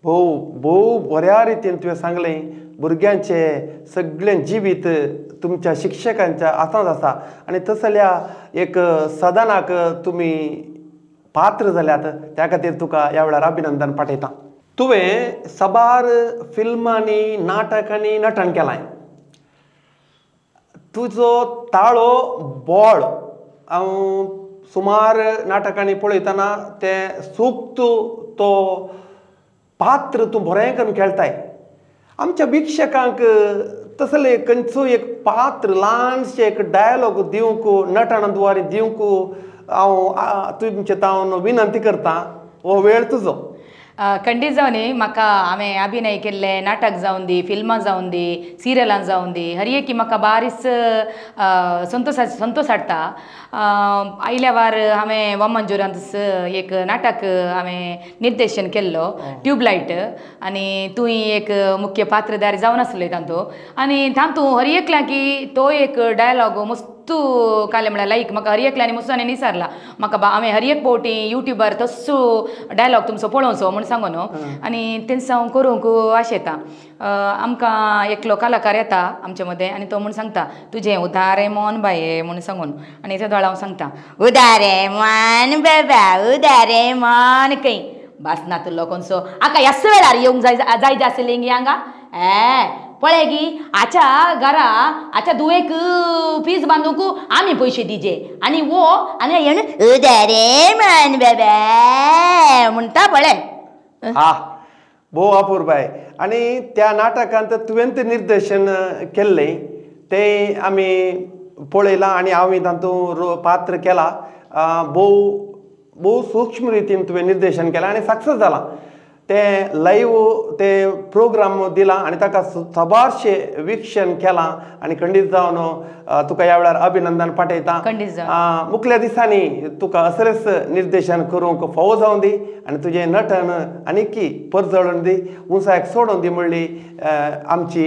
भोव भोव बऱ्या रितीन तुवें सांगलें. भुरग्यांचे सगळें जिवीत तुमच्या शिक्षकांच्या हातांत आसा आनी तसल्या एक सदनाक तुमी पात्र जाल्यात त्या खातीर तुका ह्या वेळार अभिनंदन पाठयता. तुवें साबार फिल्मांनी नाटकांनी नटन केलां. तुजो ताळो बोळ हांव सुमार नाटकांनी पळयतना तें सूक्त तो पात्र तूं बरें करून खेळटाय. आमच्या भिक्षकांक तसले खंयचो एक पात्र ल्हानशें एक डायलॉग दिवंक नटन द्वारे दिवंक हांव तुमचे तावन विनंती करता. हो वेळ तुजो. खंडीत जावन म्हाका हांवें अभिनय केल्लें नाटक जावन दी, फिल्मां जावन दी, सिरियलां जावन दी, हर एकी म्हाका बारीस संतोश हाडटा. आयल्या वार हांवें वामनजोरांत एक नाटक हांवें निर्देशन केल्लो ट्यूबलायट आनी तूंय एक मुख्य पात्रधारी जावन आसले तातूंत आनी तातूंत हर एकल्या की तो एक डायलॉग मस्त काले म्हळ्यार लायक म्हाका हर एकल्यानी मुस्तानी निसारला म्हाका हांवें हर एक फावटी युट्यूबार तस्सो डायलॉग तुमचो पळोवचो म्हूण सांगो न्हू आनी तेंच हांव करूंक आशेता. आमकां एकलो कलाकार येता आमचे मदें आनी तो म्हूण सांगता तुजें उदारे मोन बाये म्हूण सांगून आनी ते दोळा हांव सांगता उदारे मोन बाबा उदारे मोन खंय भास नातुल्लो कोणसो आका ह्याच वेळार येवंक जाय जाय आसलें हांगा ए पळय की आच्या घरा आच्या दुवेक फीज बांदूंक आमी पयशे दिजे आनी वो आनी येण रे मान बेबे म्हणटा पळय. हा भोव अपुरबाय. आनी त्या नाटकांत तुवें निर्देशन केल्लें तें आमी पळयलां आनी हांवें तातूंत पात्र केला. भोव भोव सूक्ष्म रितीन तुवें निर्देशन केलां आनी सक्सेस जालां. तें लायव तें प्रोग्राम दिला आनी ताका साबारशें विक्षण केलां आनी खंडीत जावन तुका ह्या वेळार अभिनंदन पाठयता. मुखल्या दिसांनी तुका असलेंच निर्देशन करूंक फावो जावन दी आनी तुजें नटन आनीकी परजळून दी, उंचायक सोडून दी म्हणली आमची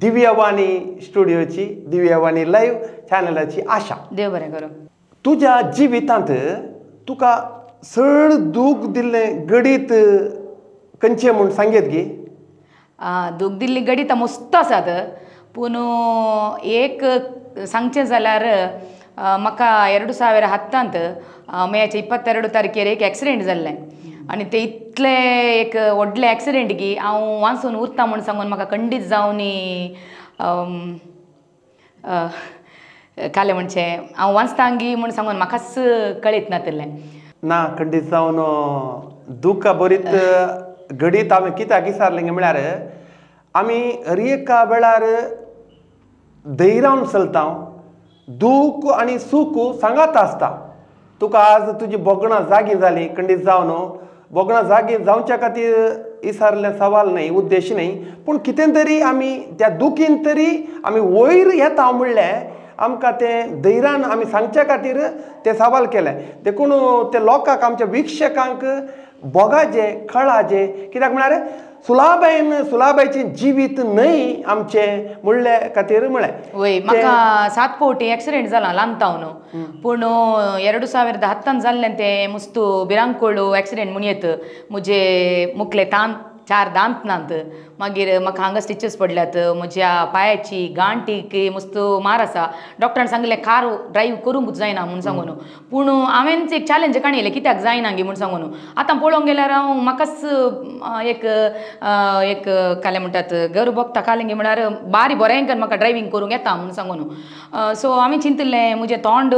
दिव्यवाणी स्टुडियोची दिव्यवाणी लायव्ह चॅनलाची आशा. देव बरें करूं. तुज्या जिवितांत तुका चड दूख दिल्लें गडीत खंयचें म्हूण सांगेत गी? दूख दिल्ली गडीत मस्त आसात पूण एक सांगचें जाल्यार म्हाका 2010 मेच्या 22 तारखेर एक एक्सिडेंट जाल्लें आनी ते इतले एक व्हडलें एक्सिडेंट की हांव वाचून उरता म्हूण सांगून म्हाका खंडीत जावन कालें म्हणचें हांव वाचतांगी म्हूण सांगून म्हाकाच कळीत नातिल्लें. ना खंडीत जावन दुखा बरीत घडीत हांवें कित्याक विचारलें म्हळ्यार आमी हर एका वेळार धैर्यान चलता, दूख आनी सूख सांगात आसता. तुका आज तुजी भोगणां जागी जाली खंडीत जावन भोगणां जागी जावच्या खातीर विचारलें सवाल न्हय, उद्देश न्हय, पूण कितें तरी आमी त्या दुखीन तरी आमी वयर येता म्हणलें आमकां तें धैर्यान आमी सांगच्या खातीर तें सवाल केलें. देखून ते लोकांक आमच्या विक्षकांक भोगाचें कळाचें कित्याक म्हळ्यार सुलाबायन सुलाबायचें जिवीत न्हय आमचें म्हणले खातीर म्हळें. वय म्हाका 7 फावटी एक्सिडेंट जाला ल्हानतावन पूण 2010 जाल्लें तें मुस्तू भिरांकूळ एक्सिडेंट म्हूण येत. म्हजे मुखले तान 4 दांत नात, मागीर म्हाका हांगा स्टिचीस पडल्यात, म्हज्या पांयाची गांठीक मस्त मार आसा. डॉक्टरान सांगलें कार ड्रायव्ह करूंक जायना म्हूण सांगून, पूण हांवेंच एक चॅलेंज काणयलें कित्याक जायना गी म्हूण सांगून. आतां पळोवंक गेल्यार हांव म्हाकाच एक एक कालें म्हणटात गर्व भोगता कालें गी म्हळ्यार बारी बरें करून म्हाका ड्रायव्हींग करूंक येता म्हूण सांगून. सो हांवें चिंतिल्लें म्हजें तोंड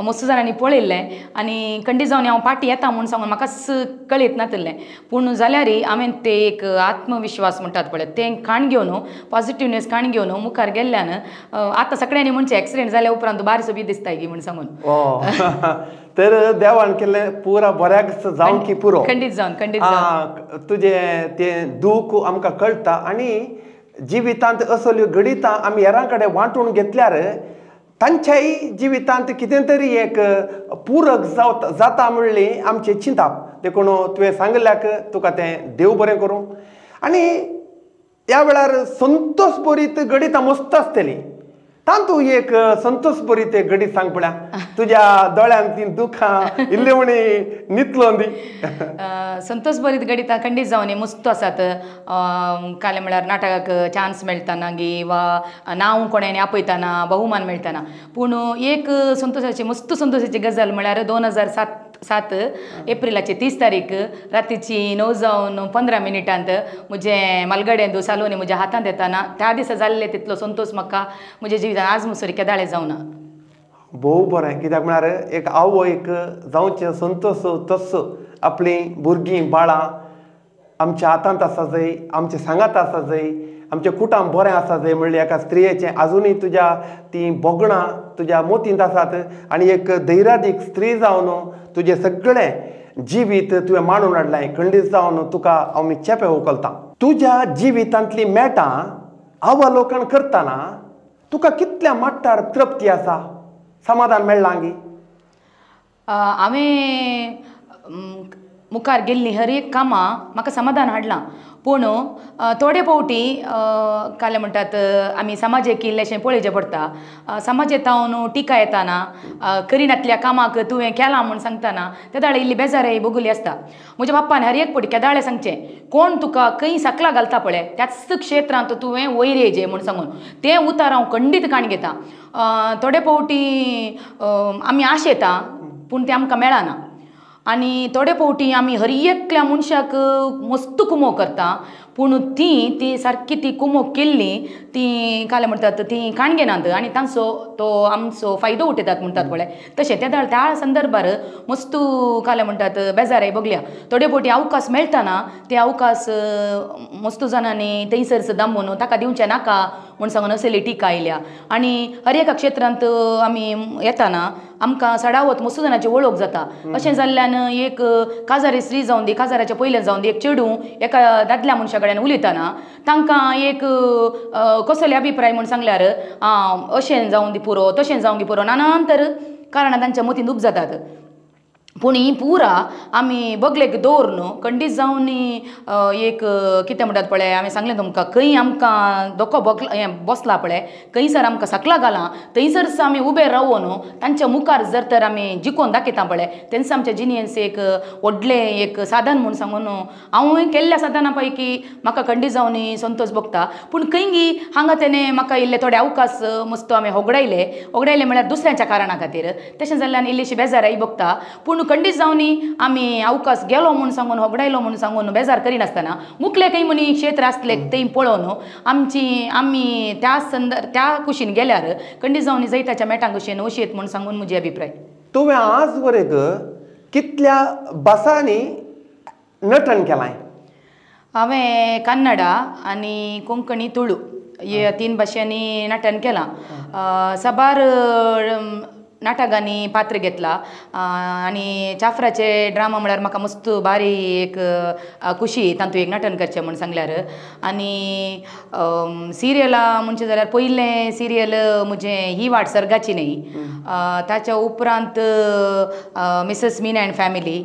मस्त जाणांनी पळयल्लें आनी खंडीत जावन हांव पाटी येता म्हूण सांगून म्हाकाच कळीत नातिल्लें. पूण जाल्यार हांवें ते एक आत्मविश्वास म्हणटात पळय तें काण घेवन पॉझिटिवनेस काण घेवन मुखार गेल्ल्यान आतां सगळ्यांनी म्हणचें एक्सिडेंट जाल्या उपरांत बारी सोबीत दिसताय गी म्हूण सांगून. तर देवान केल्लें पुरा बऱ्याक जावन की पुरो खंडीत जावन खंडीत जावन तुजें तें दूख आमकां कळटा आनी जिवितांत असल्यो घडितां आमी हेरां कडेन वांटून घेतल्यार तांच्याय जिवितांत कितें तरी एक पूरक जाता म्हणली आमचें चिंताप. देखून तुवें सांगिल्ल्याक तुका तें देव बरें करूं. आनी ह्या वेळार संतोष बरीत घडितां मस्त आसतली, तातूंत एक संतोष बरीत एक घडीत सांग पळया, तुज्या दोळ्यांत ती दुखां इल्ली म्हणी नितलो दी. संतोष बरीत घडितां खंडीत जावन मस्त आसात. कालें म्हळ्यार नाटकाक चान्स मेळटाना गी वा नांव कोणाय आपयतना बहुमान मेळटाना, पूण एक संतोषाची मस्त संतोषाची गजाल म्हळ्यार 2007 एप्रिलाची 30 तारीख रातीची 9:15 म्हजें मालगड्यांत सालोनी म्हज्या हातांत येताना त्या दिसा जाल्ले तितलो संतोष म्हाका म्हज्या जिवितांत आज मुसरी केदाळे जावना. भोव बरें, कित्याक म्हळ्यार एक आवयक जावचें संतोष तस्सो आपलीं भुरगीं बाळां आमच्या हातांत आसा जाय, आमचे सांगात आसा जाय, आमचें कुटाम बरें आसा जाय म्हणलें एका स्त्रियेचें आजुनूय तुज्या तीं भोगणां तुज्या मोतींत आसात आनी एक धैर्यादीक स्त्री जावन तुजें सगळें जिवीत तुवें मांडून हाडलें. खंडीत जावन तुका हांव मी चेपें उखलतां. तुज्या जिवितांतलीं मेटां अवलोकन करतना तुका कितल्या मट्टार तृप्ती आसा, समाधान मेळ्ळां गी? हांवें मुखार गेल्लीं हर एक कामां म्हाका समाधान हाडलां, पूण थोडे फावटी कालें म्हणटात आमी समाजेक इल्लेशें पळोवचें पडटा. समाजेंत टिका येताना करिनातल्या कामाक तुवें केलां म्हूण सांगतना तेदाळे इल्ली बेजाराय भोगुली आसता. म्हज्या बाप्पान हर एक फावटी केदाळे सांगचें कोण तुका खंय सकला घालता पळय त्याच क्षेत्रांत तुवें वयर येयचें म्हूण सांगून तें उतार हांव खंडीत काण घेता. थोडे फावटी आमी आशेता पूण तें आमकां मेळना आनी थोडे फावटी आमी हर एकल्या मनशाक मस्त कुमो करता पूण ती ती सारकी ती कुमोक केल्ली ती काले म्हणटात ती काणगेनात आनी तांचो तो आमचो फायदो उठयतात म्हणटात पळय तशें त्या त्या संदर्भार मस्तू काले म्हणटात बेजाराय बगल्या थोडे फावटी अवकाश मेळटना ते अवकाश मस्तू जाणांनी थंयसर दामून ताका दिवचें नाका म्हूण सांगून असली टिका आयल्या. आनी हर एका क्षेत्रांत आमी येताना आमकां सडावत मस्तू जाणांची वळख जाता. अशें जाल्ल्यान एक काजारी स्त्री जावन दी काजाराच्या पयलें जावन दी एक चेडूं एका दादल्या मनशा कडेन उलयतना तांकां एक कसले अभिप्राय म्हूण सांगल्यार अशें जावन दी पुरो तशें जावन दी पुरो नानान तर कारणां तांच्या मतींत उब जातात. पूण ही पुरा आमी बगलेक दवरून खंडीत जावन एक कितें म्हणटात पळय हांवें सांगलें तुमकां खंय आमकां धोको हें बसला पळय खंयसर आमकां सकला घालां थंयसरच आमी उबे रावन तांच्या मुखार जर तर आमी जिखोवन दाखयता पळय तेंच आमच्या जिणेंत एक व्हडलें एक साधन म्हूण सांगून हांव केल्ल्या साधना पैकी म्हाका खंडीत जावन संतोश भोगता. पूण खंय हांगा तेणें म्हाका इल्ले थोडे अवकाश मस्त आमी होगडायले होगडायले म्हळ्यार दुसऱ्यांच्या कारणा खातीर तशें जाल्ल्यान इल्लीशी बेजाराय भोगता. पूण खंडीत जावन आमी अवकाश गेलो म्हूण सांगून होगडायलो म्हूण सांगून बेजार करिनासतना मुखले खंय म्हणी क्षेत्र आसले थंय पळोवन आमची आमी त्या संदर्भ त्या कुशीन गेल्यार खंडीत जावन जैताच्या मेटां कुशीन वशेत म्हूण सांगून म्हजी अभिप्राय. तुवें आज वरेक कितल्या भासांनी नटन केलां? हांवें कन्नडा आनी कोंकणी तुळू ह्या 3 भाशांनी नटन केलां. साबार नाटकांनी पात्र घेतला आनी चाफ्राचे ड्रामा म्हळ्यार म्हाका मस्त बारी एक खुशी तातूंत एक नटन करचें म्हूण सांगल्यार. आनी सिरियलां म्हणचें जाल्यार पयलें सिरियल म्हजें ही वाट सर्गाची न्ही, ताच्या उपरांत मिसेस मीना अँड फॅमिली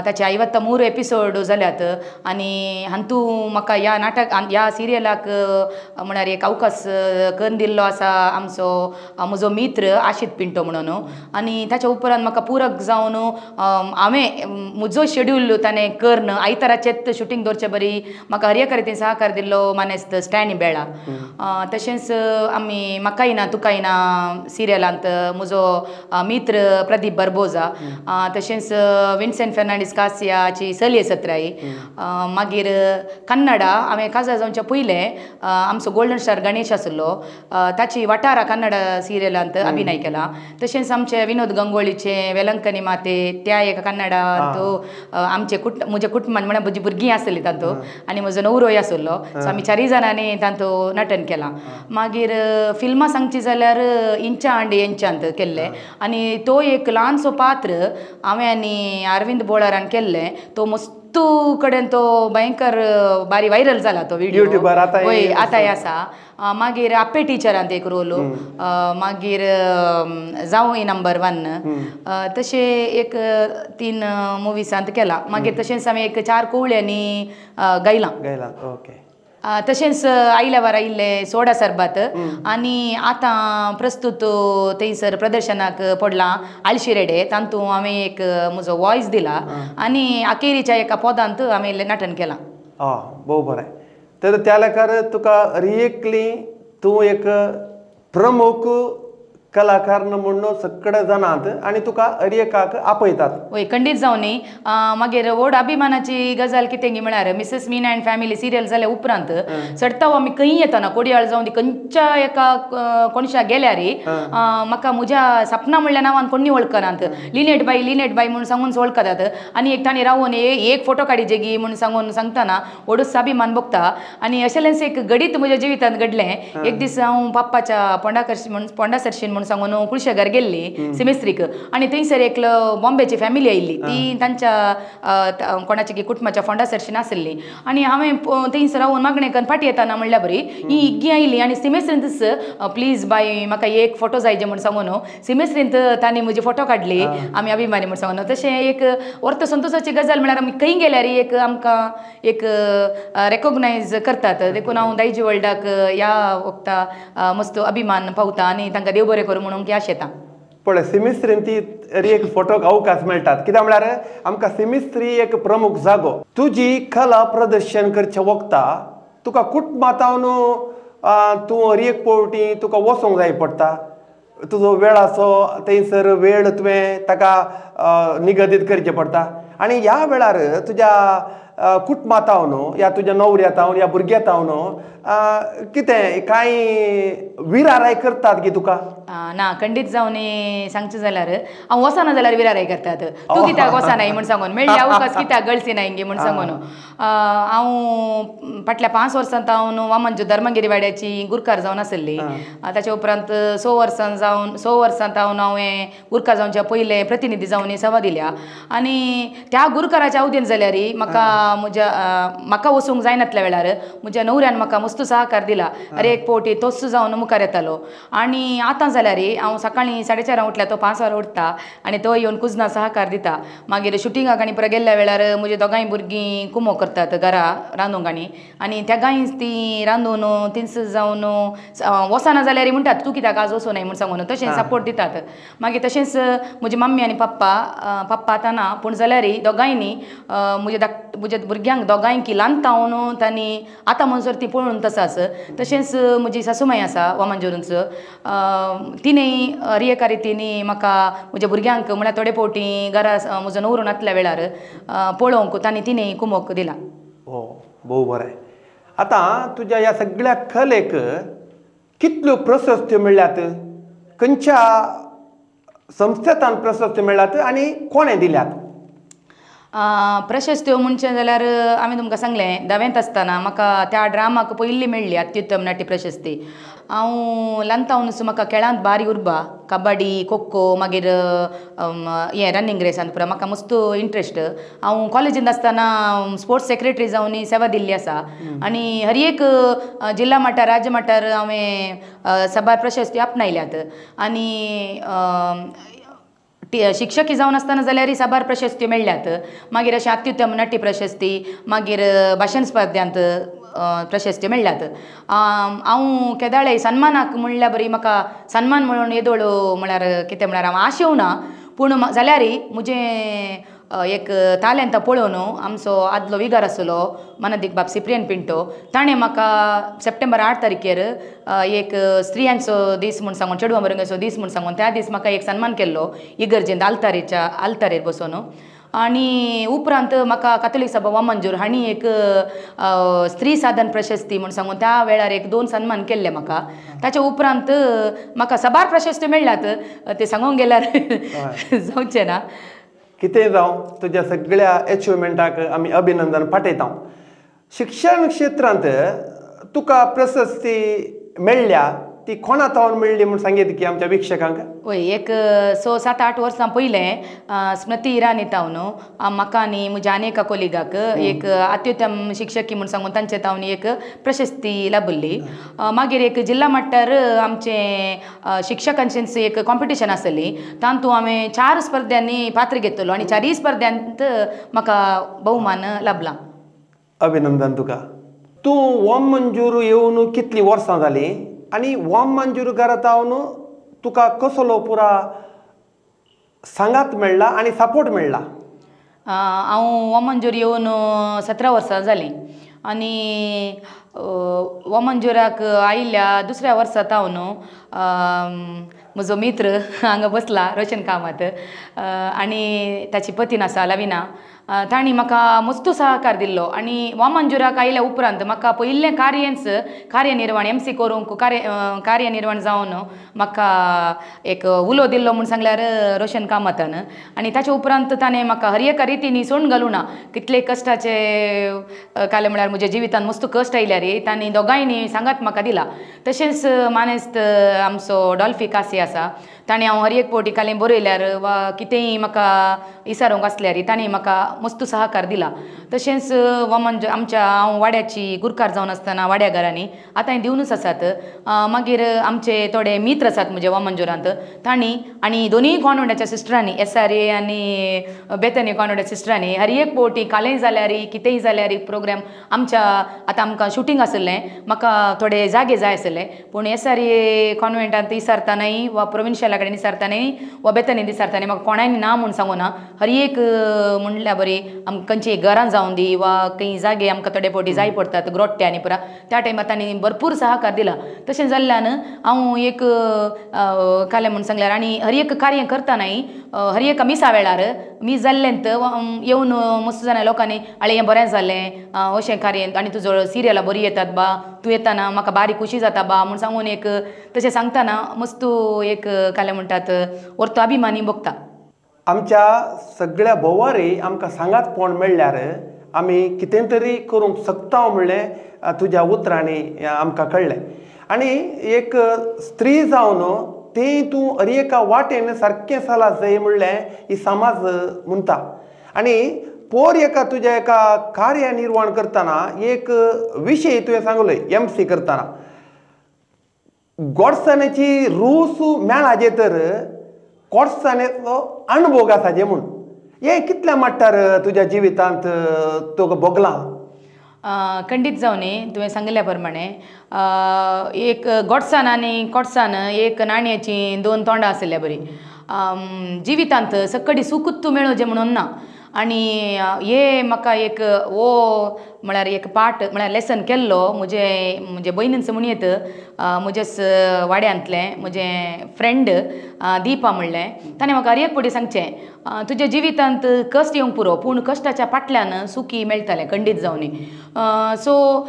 ताचे आयवत्ता 3 एपिसोड जाल्यात. आनी हातूंत म्हाका ह्या नाटक ह्या सिरियलाक म्हळ्यार एक अवकाश करून दिल्लो आसा आमचो म्हजो मित्र आशित पिंटो म्हणून. आनी ताच्या उपरांत म्हाका पुरक जावन हांवें म्हजो शेड्यूल ताणें करून आयताराचेच शुटींग दवरचे बरी म्हाका हर एका रितीन सहकार दिल्लो मानेस्त स्टॅनी बेळा. तशेंच आमी म्हाकाय ना तुकाय ना सिरियलांत म्हजो मित्र प्रदीप बर्बोजा, तशेंच विन्सेंट फेर्नांडीस कासियाची चलये सत्राई. मागीर कन्नडा हांवें काजार जावच्या पयलें आमचो गोल्डन स्टार गणेश आसलो ताची वाठारा कन्नडा सिरियलांत अभिनय केला. तशेंच आमचे विनोद गंगोळीचे वेलंकनी माते त्या एका कन्नडांत आमचे म्हज्या कुटुंबान म्हळ्यार म्हजी भुरगीं आसली तातूंत आनी म्हजो नवरोय आसलो सो आमी 4 जाणांनी तातूंत नटन केलां. मागीर फिल्मां सांगची जाल्यार इंचा आंडी यांच्यांत केल्लें आनी तो एक ल्हानसो पात्र हांवें आनी अरविंद बोळारान केल्लें. तो मस्त कडेन तो भयंकर बारी व्हायरल जाला तो व्हिडियो युट्यूबार वय आतांय आसा. मागीर आप्पे टिचरांत एक रोल, मागीर जावई नंबर 1 तशें एक 3 मुवीसांत केला. मागीर तशेंच हांवें एक 4 कोवळ्यांनी गायलां. ओके. तशेंच आयल्यावर आयिल्लें सोडा सरबत आनी आतां प्रस्तूत थंयसर प्रदर्शनाक पडलां आळशी रेडे तातूंत हांवें एक म्हजो वॉयस दिला आनी अखेरीच्या एका पदांत हांवें नटन केलां. भोव बरें. तर त्या लेखार तुका रियकली तूं एक प्रमुख कलाकार म्हणून सगळे जाणात आनी तुका अरियकाक आपयतात. वय खंडीत जावन न्ही. मागीर व्हड अभिमानाची गजाल कितें गी म्हळ्यार Mrs Meena and family serial जाल्या उपरांत चडताव आमी खंय येतना कोडयाळ जावन ती खंयच्या एका कोणशा गेल्यार म्हाका म्हज्या सपना म्हणल्या नांवान कोणी वळखनात, लिनेट बाई लिनेट बाई म्हणून सांगून वळखतात. आनी एक तांणी रावून एक फोटो काडीचे गी म्हणून सांगून सांगतना व्हडूच अभिमान भोगता. आनी अशेंच एक घडीत म्हज्या जिवितांत घडलें. एक दीस हांव पप्पाच्या पोंडाकर्शी म्हण पोंडासरशीन म्हूण सांगून कुळशेघर गेल्ली सिमेस्त्रीक आनी थंयसर एकलो बॉम्बेची फॅमिली आयिल्ली ती तांच्या कोणाची कुटुंबाच्या फोंडासरशीन आसली आनी हांवें थंयसर रावून मागणें करून फाटी येताना म्हणल्यार बरी ही इग्गी आयली आनी सिमेस्त्रींतच प्लीज बाय म्हाका एक फोटो जाय म्हूण सांगून सिमेस्त्रींत तांणी म्हजी फोटो काडली आमी अभिमानी म्हूण सांगून. तशें एक वर्त संतोशाची गजाल म्हळ्यार आमी खंय गेल्यार एक आमकां एक रेकोगनायज करतात. देखून हांव दायजी वर्ल्डाक ह्या वखता मस्त अभिमान पावता आनी तांकां देव बरें करूं म्हणून आशेता. पळय सिमिस्त्रीन ती एक फोटोक अवकाश मेळटात कित्याक म्हळ्यार आमकां सिमिस्त्री एक प्रमुख जागो. तुजी कला प्रदर्शन करचे वखता तुका कुटुंबांत तूं हर एक पावटी तुका वचोंक जाय पडटा, तुजो वेळाचो थंयसर वेळ तुवें ताका निगदीत करचें पडटा आनी ह्या वेळार तुज्या कुटुंबात हांव या तुज्या नवऱ्यात हांव या भुरग्यात हांव कितें कांय विराराय करतात की तुका? ना खंडीत जावन सांगचें जाल्यार हांव वचना जाल्यार विराराय करतात. तूं कित्याक वचनाय म्हूण सांगून मेळ्ळ्या अवकाश कित्याक गळसी नाय गे म्हूण सांगून. हांव फाटल्या 5 वर्सां हांव वामनजू धर्मगिरी वाड्याची गुरकार जावन आसली. ताच्या उपरांत 6 वर्सां जावन 6 वर्सां हांव हांवें गुरकार जावच्या पयलें प्रतिनिधी जावन सेवा दिल्या. आनी त्या गुरकाराच्या अवधीन जाल्यार म्हाका म्हज्या म्हाका वचूंक जायनातल्या वेळार म्हज्या नवऱ्यान म्हाका मस्त सहकार दिला. अरे एक पावटी तोच जावन मुखार येतालो. आनी आतां जाल्यार हांव सकाळीं 4:30 उठल्या तो 5 वरां उठता आनी तो येवन कुजना सहकार दिता. मागीर शुटिंगाक आनी परत गेल्ल्या वेळार म्हजी दोगांय भुरगीं कुमो करतात घरा रांदूंक आनी आनी तेगांय ती रांदून तिनस जावन वचना जाल्यार म्हणटात तूं कित्याक आज वचूं नाय म्हूण सांगून तशें सपोर्ट दितात. मागीर तशेंच म्हजी मम्मी आनी पप्पा, पप्पा आतां ना पूण जाल्यार दोगांयनी म्हज्या म्हज्या भुरग्यांक दोगांयकी ल्हान तावन तांणी आतां म्हणसर ती पळोवन तसाच. तशेंच म्हजी सासूमाय आसा वामनजुरूंच, तिणें हर एका रितीनी म्हाका म्हज्या भुरग्यांक म्हळ्यार थोडे फावटी घरा म्हजो नवरो नातल्या वेळार पळोवंक तांणी तिणें कुमोक दिला. हो भोव बरें. आतां तुज्या ह्या सगळ्या कलेक कितल्यो प्रशस्त्यो मेळ्ळ्यात, खंयच्या संस्थेतान प्रशस्त्यो मेळ्ळ्यात आनी कोणें दिल्यात? प्रशस्त्यो म्हणचें जाल्यार हांवें तुमकां सांगलें धावेंत आसतना म्हाका त्या ड्रामाक पयली मेळ्ळी अत्युत्तम नाट्य प्रशस्ती. हांव ल्हानतावनूच म्हाका खेळांत बारी उर्बा, कबड्डी, खो खो, मागीर हें रनिंग रेसान पुरा म्हाका मस्त इंट्रस्ट. हांव कॉलेजींत आसतना स्पोर्ट्स सेक्रेटरी जावन सेवा दिल्ली आसा आनी हर एक जिल्ला मट्टार राज्य मट्टार हांवें साबार प्रशस्ती आपणायल्यात. आनी शिक्षकी जावन आसतना जाल्यार साबार प्रशस्त्यो मेळ्ळ्यात. मागीर अशें अत्युत्तम नाट्य प्रशस्ती, मागीर भाशण स्पर्ध्यांत प्रशस्त्यो मेळ्ळ्यात. हांव केदाळे सन्मानाक म्हणल्यार बरी म्हाका सन्मान म्हणून येदोळ म्हळ्यार कितें म्हळ्यार हांव आशेवना पूण जाल्यार म्हजें एक तालेंत पळोवन आमचो आदलो विगार आसलो मानादीक बाब सिप्रियन पिंटो, ताणें म्हाका सप्टेंबर 8 तारखेर एक स्त्रियांचो दीस म्हूण सांगून चेडवां भुरग्यांचो दीस म्हूण सांगून त्या दीस म्हाका एक सन्मान केल्लो इगर्जेंत आल्तारेच्या आल्तारेर बसोवन. आनी उपरांत म्हाका कातोलीक सभा वामनजूर हांणी एक स्त्री साधन प्रशस्ती म्हूण सांगून त्या वेळार एक 2 सन्मान केल्ले म्हाका. ताच्या उपरांत म्हाका साबार प्रशस्त्यो मेळ्ळ्यात, ते सांगूंक गेल्यार जावचें ना. कितें जावं तुज्या सगळ्या एचिवमेंटाक आमी अभिनंदन पाठयता. शिक्षण क्षेत्रांत तुका प्रशस्ती मेळ्ळ्या ती कोणा तावन मेळ्ळी म्हूण सांगीत की आमच्या वीक्षकांक? वय, एक 6, 7, 8 वर्सां पयलें स्मृती इराणी तावन म्हाका आनी म्हज्या आनी एका कोलिगाक एक अत्युत्तम शिक्षकी म्हूण सांगून तांचे तावन एक प्रशस्ती लाभिल्ली. मागीर एक जिल्ला मट्टार आमचें शिक्षकांचेंच एक कॉम्पिटिशन आसली, तातूंत हांवें 4 स्पर्ध्यांनी पात्र घेतलो आनी 4 स्पर्ध्यांत म्हाका भोवमान लाभला. अभिनंदन तुका. तूं वामनजूर येवन कितलीं वर्सां जालीं आनी वामनजूर घरांत हांव तुका कसलो पुरा सांगात मेळ्ळा आनी सपोर्ट मेळ्ळा? हांव वामनजूर येवन 17 वर्सां जालीं आनी वामनजुराक आयिल्ल्या दुसऱ्या वर्सा तावन म्हजो मित्र हांगा बसला रोशन कामत आनी ताची पतीन आसा लविना, तांणी म्हाका मस्त सहकार दिल्लो. आनी वामनजुराक आयल्या उपरांत म्हाका पयलें कार्यच कार्यनिर्वाण एम सी करूंक कार्यनिर्वाण जावन म्हाका एक उलो दिल्लो म्हूण सांगल्यार रोशन कामतान. आनी ताच्या उपरांत ताणें म्हाका हर एका रितीनी सोडून घालूं ना, कितले कश्टाचे काले म्हळ्यार म्हज्या जिवितांत मस्त कश्ट आयल्यार तांणी दोगांयनी सांगात म्हाका दिला. तशेंच मानेस्त आमचो डॉल्फी कासी आसा, ताणें हांव हर एक फावटी कालें बरयल्यार वा कितेंय म्हाका इसारूंक आसल्यार ताणें म्हाका मस्त सहकार दिला. तशेंच वामनजूर आमच्या हांव वाड्याची गुरकार जावन आसतना वाड्या घरांनी आतां दिवनूच आसात. मागीर आमचे थोडे मित्र आसात म्हजे वामनजुरांत, तांणी आनी दोनूय कॉन्वेंटाच्या सिस्टरांनी SRA आनी बेतनी कॉन्वेंटाच्या सिस्टरांनी हर एक फावटी कालें जाल्यार कितेंय जाल्यार प्रोग्राम आमच्या आतां आमकां शुटींग आशिल्लें म्हाका थोडे जागे जाय आशिल्ले पूण SRA कॉन्वेंटांत इसारतानाय वा प्रोविन्शियल हॉस्पिटला कडेन दिसारतानी वा बेतनी दिसारतानी म्हाका कोणाय ना म्हूण सांगू ना हर एक म्हणल्यार बरी आमकां खंयची घरां जावन दी वा खंय जागे आमकां थोडे फावटी जाय पडटात ग्रोट्टे आनी पुरा त्या टायमार तांणी भरपूर सहकार दिला. तशें जाल्ल्यान हांव एक कालें म्हूण सांगल्यार आनी हर एक कार्य करतनाय हर एक मिसा वेळार मीस जाल्लें येवन मस्त जाणां लोकांनी आळे हें बरें जालें अशें कार्य आनी तुजो सिरियलां बरी येतात बा तूं येताना म्हाका बारीक खुशी जाता बा म्हूण सांगून एक तशें सांगतना मस्त एक कालें म्हणटात वर्तो अभिमानी भोगता. आमच्या सगळ्या भोवारी आमकां सांगातपण मेळ्ळ्यार आमी कितें तरी करूंक शकता म्हणलें तुज्या उतरांनी आमकां कळ्ळें. आनी एक स्त्री जावन तें तूं हर एका वाटेन सारकें चला जाय म्हणलें ही समाज म्हणटा. आनी पोर एका तुज्या एका कार्य निर्माण करतना एक विशय तुवें सांगलो एम सी करतना गोडसाणेची रूस मेळाजे तर कोडसाणेचो अणभोग आसाजे म्हूण हें कितल्या मट्टार तुज्या जिवितांत तुका भोगलां? खंडीत जावनी तुवें सांगिल्ल्या प्रमाणे एक गोडसान आनी कोडसान एक नाणयाची दोन तोंडां आशिल्ल्या बरी जिवितांत सकडी सुखूच मेळोवचें म्हणून ना. आनी हे म्हाका एक वो म्हळ्यार एक पाठ म्हळ्यार लेसन केल्लो म्हजे म्हजे भयणींच म्हण येत म्हजेच वाड्यांतलें म्हजें फ्रेंड दीपा म्हणलें ताणें म्हाका हर एक फावटी सांगचें तुज्या जिवितांत कश्ट येवंक पुरो पूण कश्टाच्या फाटल्यान सुखी मेळटालें खंडीत जावनी. सो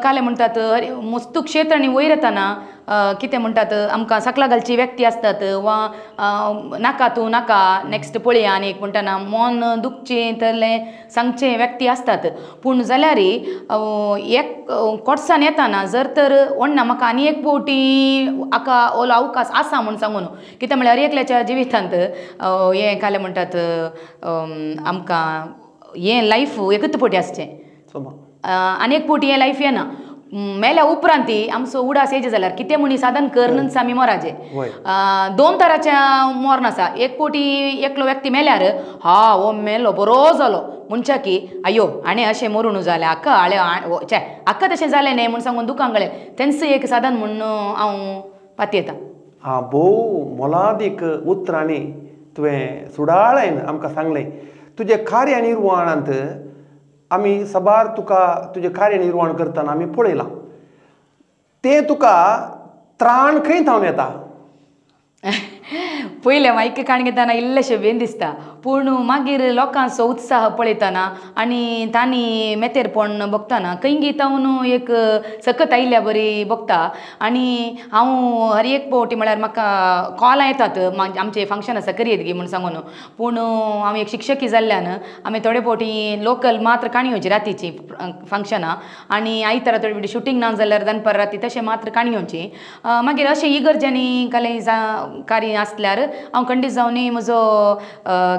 कालें म्हणटात मस्तू क्षेत्रांनी वयर येताना कितें म्हणटात आमकां सकला घालची व्यक्ती आसतात वा नाका तूं नाका नेक्स्ट पळया आनी एक म्हणटाना मन दुखचें तरलें सांगचें व्यक्ती आसतात पूण जाल्यार एक कोटसान येताना जर तर ओडना म्हाका आनी एक फावटी हाका ओलो अवकाश आसा म्हूण सांगून कितें म्हळ्यार एकल्याच्या जिवितांत हें कालें म्हणटात आमकां हें लायफ एकूच फावटी आसचें आनी एक फावटी हें लायफ येना मेल्या उपरांत आमचो उडास येयचे जाल्यार कितें म्हणी साधन करनच आमी मोराचे. दोन तराच्या मोर्न आसा एक फावटी एकलो व्यक्ती मेल्यार हा हो मेलो बरो जालो म्हणच्या की आयो आनी अशें मरून जालें हाका आळे चे हाका तशें जालें न्ही म्हूण सांगून दुकान गळें तेंच एक साधन म्हूण हांव पातयेता. हा भोव मोलादीक उतरांनी तुवें सुडाळायन आमकां सांगलें. तुजें कार्य निर्वहणांत आमी साबार तुका तुजें कार्य निर्वहण करतना आमी पळयलां तें तुका त्राण खंय थावन येता? पयलें मायक काण घेतना इल्लेशें बेन दिसता पूण मागीर लोकांचो उत्साह पळयतना आनी तांणी मेतेरपण बघतना खंय तावन एक सकत आयिल्ल्या बरी बघता. आनी हांव हर एक फावटी म्हळ्यार म्हाका कॉलां येतात आमचें फंक्शन आसा करयेत गी म्हूण सांगून पूण हांव एक शिक्षकी जाल्ल्यान आमी थोडे फावटी लोकल मात्र काणी येवची रातीची फंक्शनां आनी आयतारा थोडे फावटी शुटींग ना जाल्यार दनपार राती तशें मात्र काणी येवची. मागीर अशें इगर्जांनी कालें कार्य आसल्यार हांव खंडीत जावनी म्हजो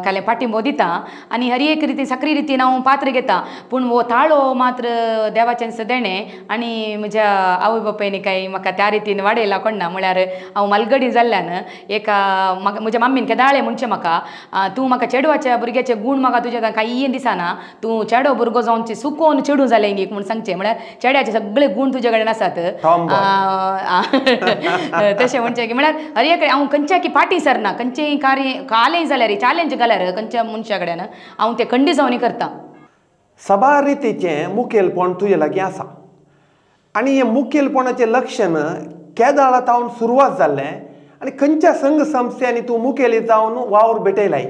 कालें पाठिंबो दिता आनी हर एक रितीन साकरी रितीन हांव पात्र घेता पूण हो ताळो मात्र देवाचें देणें आनी म्हज्या आवय बापायनी कांय म्हाका त्या रितीन वाडयला कोण ना म्हळ्यार हांव मालगडी जाल्ल्यान एका म्हाका म्हज्या मम्मीन केदाळे म्हणचें म्हाका तूं म्हाका चेडवाच्या भुरग्याचे गूण म्हाका तुज्या कांय दिसना तूं चेडो भुरगो जावन सुकोवन चेडूं जालें गी म्हूण सांगचें म्हळ्यार चेड्याचे सगळे गूण तुजे कडेन आसात तशें म्हणचें की म्हळ्यार हर एक हांव खंयच्या की फाटीं सरना खंयचेय कार्य कालें जाल्यार चॅलेंज घाल्यार खंयच्या मनशा कडेन हांव तें खंडीत जावन करता. साबार रितीचें मुखेलपण तुजे लागीं आसा आनी हें मुखेलपणाचें लक्षण केदाळा तावन सुरवात जाल्लें आनी खंयच्या संघ संस्थेनी तूं मुखेली जावन वावर भेटयलाय?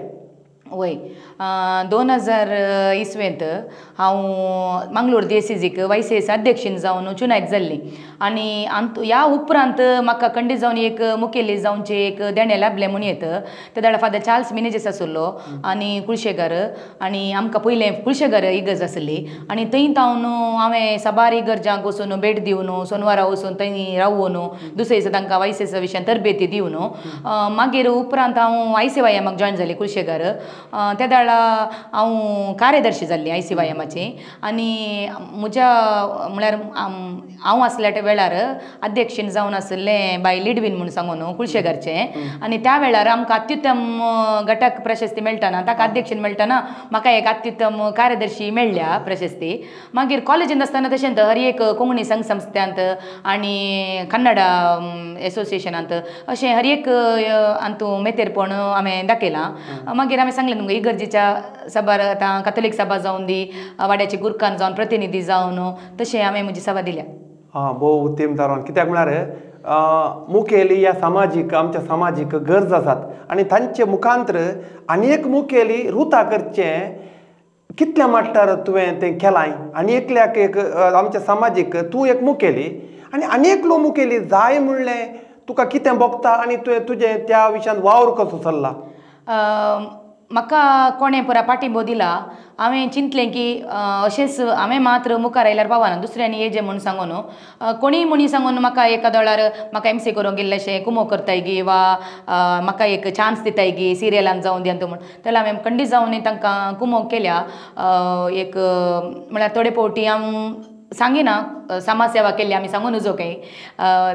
वय 2000 इस्वेंत हांव मंगलोर देसीजीक वायस अध्यक्षीन जावन चुनायत जाल्ली आनी ह्या उपरांत म्हाका खंडीत जावन एक मुखेली जावचें एक देणें लाभलें म्हूण येत ते दाडा फादर चार्ल्स मिनेजीस आसलो आनी कुळशेगर आनी आमकां पयलें कुळशेगर इगर्ज आसली आनी थंय तावन हांवें साबार इगर्जांक वचून भेट दिवन सोनवारा वचून थंय रावून दुसरे दिसा तांकां वायसेसा विशयान तरबेती दिवन मागीर उपरांत हांव आयसीवायएमाक जॉयन जालें कुळशेगर. त्या वेळा हांव कार्यदर्शी जाल्ली I C वाय एमाची आनी म्हज्या म्हळ्यार हांव आसल्या त्या वेळार अध्यक्षीण जावन आशिल्लें बाय लिडवीन म्हूण सांगून कुळशेगारचें आनी त्या वेळार आमकां अत्युत्तम घटक प्रशस्ती मेळटना ताका अध्यक्षीण मेळटना म्हाका एक अत्युत्तम कार्यदर्शी मेळ्ळ्या प्रशस्ती. मागीर कॉलेजींत आसतना तशेंच हर एक कोंकणी संघ संस्थ्यांत आनी कन्नडा एसोसिएशनांत अशें हर एक हातूंत मेतेरपण हांवें दाखयलां. मागीर हांवें सांगलें तुमकां इगर्जेच्या सभार आतां कथोलीक सभा जावन दी वाड्याचे गुरकान जावन प्रतिनिधी जावन तशें हांवें म्हजी सभा दिल्या. आं भोव उत्तम तारण कित्याक म्हळ्यार मुखेली ह्या समाजीक आमच्या समाजीक गरज आसात आनी तांचे मुखांतर आनी एक मुखेली रुता करचें कितल्या मट्टार तुवें तें केलां आनी एकल्याक एक आमच्या समाजीक तूं एक मुखेली आनी आनी एकलो मुखेली जाय म्हणलें तुका कितें भोगता आनी तुवें तुजें त्या विशयांत वावर कसो चल्ला? म्हाका कोणें पुरा पाठिंबो दिला हांवें चिंतलें की अशेंच हांवें मात्र मुखार आयल्यार पावना दुसऱ्यांनी येजें म्हूण सांगून कोणीय म्हणी सांगून म्हाका एका दोळार म्हाका एम सी करूंक इल्लेशें कुमो करताय गी वा म्हाका एक चान्स दिताय गी सिरियलान जावन दी म्हूण जाल्यार हांवें खंडीत जावन तांकां कुमोक केल्या. एक म्हळ्यार थोडे फावटी हांव सांगिना समाज सेवा केल्ली आमी सांगून नजो कांय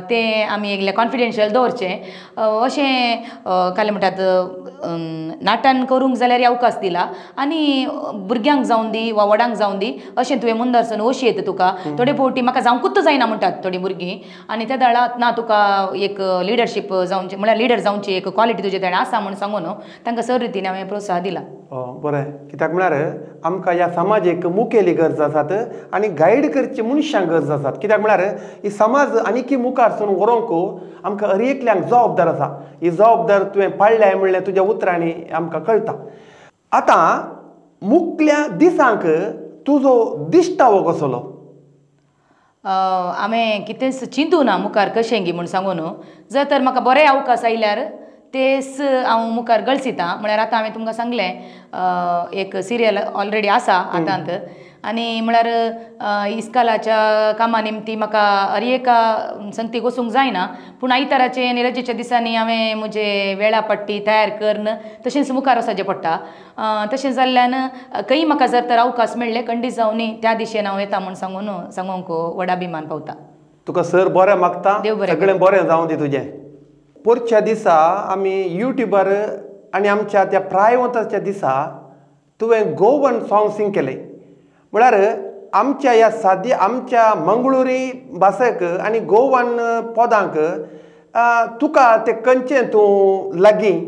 तें आमी एकलें कॉन्फिडेन्शियल दवरचें अशें काय म्हणटात नाटन करूंक जाल्यार अवकाश दिला आनी भुरग्यांक जावन दी वा व्हडांक जावन दी अशें तुवें मुंदरसून ओशी येता तुका थोडे फावटी म्हाका जावंकूच जायना म्हणटात थोडीं भुरगीं आनी त्या वेळार ना तुका एक लिडरशीप जावची म्हळ्यार लिडर जावची एक क्वॉलिटी तुजे तेणें आसा म्हूण सांगून तांकां सर रितीन हांवें प्रोत्साहन दिला. बरें कित्याक म्हळ्यार आमकां ह्या समाजीक मुखेली गरज आसात आनी गायड करची मनशांक गरज आसात कित्याक म्हळ्यार ही समाज आनीकी मुखार सून व्हरूंक आमकां हर एकल्यांक जबाबदार आसा ही जबाबदार तुवें पाळ्ळ्या म्हणल्यार तुज्या उतरांनी आमकां कळटा. आतां मुखल्या दिसांक तुजो दिश्टावो कसलो? हांवें कितेंच चिंतू ना मुखार कशें गी म्हूण सांगून जर तर म्हाका बरे अवकाश आयल्यार तेच हांव मुखार गळसिता. म्हळ्यार आतां हांवें तुमकां सांगलें एक सिरियल ऑलरेडी आसा हातांत आनी म्हळ्यार इस्कालाच्या कामा निमती म्हाका हर एका संगतीक वचूंक जायना पूण आयताराचे आनी रजेच्या दिसांनी हांवें म्हजे वेळापट्टी तयार करून तशेंच मुखार वचचें पडटा. तशें जाल्ल्यान खंय म्हाका जर तर अवकाश मेळ्ळे खंडीत जावन त्या दिशेन हांव येता म्हूण सांगून सांगूंक व्हड अभिमान पावता. तुका सर बरें मागता, सगळें बरें जावं दी तुजें. पोरच्या दिसा आमी युट्यूबार आनी आमच्या त्या प्रायवंताच्या दिसा तुवें गोवन सॉंग सिंग केलें म्हळ्यार आमच्या ह्या सादी आमच्या मंगळुरी भाशेक आनी गोवन पदांक तुका तें खंयचें तूं लागीं?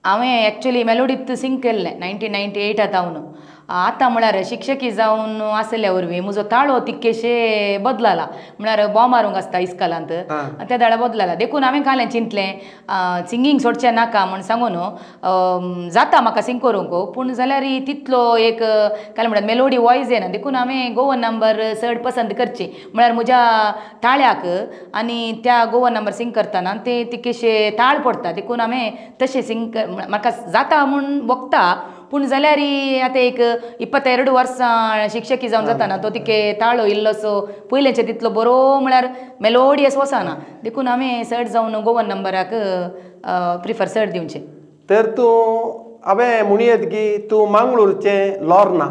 हांवें एक्चुली मेलोडीत सिंग केल्लें 1998 हांव. आतां म्हळ्यार शिक्षकी जावन आसल्या वरवीं म्हजो ताळो तितकेशे बदलला म्हळ्यार बॉम मारूंक आसता इस्कालांत त्या दाळा बदलला देखून हांवें कालें चिंतलें सिंगींग सोडचें नाका म्हूण सांगून जाता म्हाका सिंग करूंक पूण जाल्यार तितलो एक काय म्हणटात मेलोडी वॉयस येना देखून हांवें गोवन नंबर चड पसंत करची म्हळ्यार म्हज्या ताळ्याक आनी त्या गोवन नंबर सिंग करतना ते तितकेशे ताळ पडटा देखून हांवें तशें सिंग म्हाका जाता म्हूण भोगता पूण जाल्यार आतां एक 22 वर्सां शिक्षकी जावन जाताना तो तिके ताळो इल्लोसो पयलेंचे तितलो बरो म्हळ्यार मेलोडियस वचना देखून हांवें चड जावन गोवन नंबराक प्रिफर चड दिवचें. तर तूं हांवें म्हणयेत की तूं मंगळूरचें लोर्ना?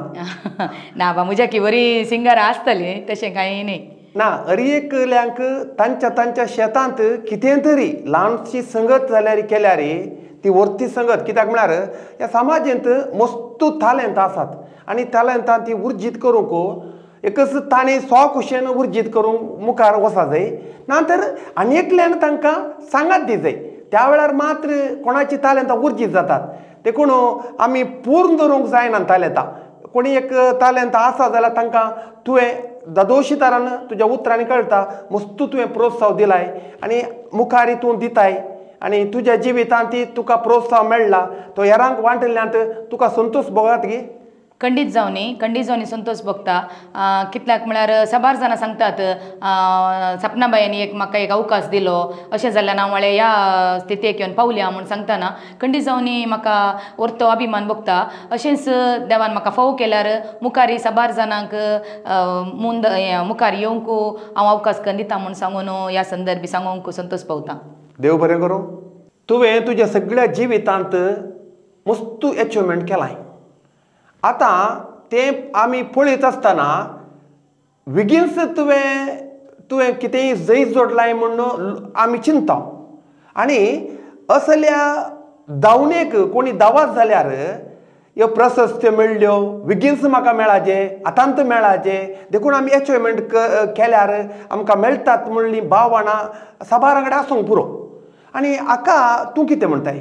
ना बा म्हज्या की बरी सिंगर आसतली तशें कांय न्ही. ना हर एकल्यांक तांच्या तांच्या शेतांत कितें तरी ल्हानशी संगत जाल्यार केल्यार ती वर्ती संगत कित्याक म्हळ्यार ह्या समाजेंत मस्तू तालेंत आसात आनी तालेंतां ती उर्जीत करूंक एकच ताणें सो खुशयेन उर्जीत करूंक मुखार वचा जाय ना तर आनी एकल्यान तांकां सांगात दी जाय त्या वेळार मात्र कोणाची तालेंतां उर्जीत जातात देखून आमी पूर्ण दवरूंक जायना तालेंतां. कोणी एक तालेंतां आसा जाल्यार तांकां तुवें दादोशीतारान तुज्या उतरांनी कळटा मस्तू तुवें प्रोत्साहन दिलाय आनी मुखार तूं दिताय आनी तुज्या जिवितांत ती तुका प्रोत्साहन मेळ्ळा तो हेरांक वांटल्यांत तुका संतोष भोगात गी? खंडीत जावनी संतोष भोगता. कितल्याक म्हळ्यार साबार जाणां सांगतात सपनाबायांनी एक म्हाका एक अवकाश दिलो अशें जाल्ल्यान हांव म्हळ्यार ह्या स्थितीक येवन पावल्या म्हूण सांगतना खंडीत जावनी म्हाका वर्तो अभिमान भोगता. अशेंच देवान म्हाका फाव केल्यार मुखार साबार जाणांक मुंद मुखार येवंक हांव अवकाश करून दिता म्हूण सांगून ह्या संदर्भी सांगूंक संतोष पावता. देव बरें करूं. तुवें तुज्या सगळ्या जिवितांत मस्तू एचिवमेंट केलां. आतां तें आमी पळयत आसतना बेगीनच तुवें कितेंय जैत जोडलां म्हूण आमी चिंता आनी असल्या दावणेक कोणी दावात जाल्यार ह्यो प्रशस्त्यो मेळ्ळ्यो बेगीनच म्हाका मेळाचे आतांत मेळाचे देखून आमी एचिवमेंट केल्यार आमकां मेळटात म्हणली भावना साबारा कडेन आसूंक पुरो. आनी हाका तूं कितें म्हणटाय?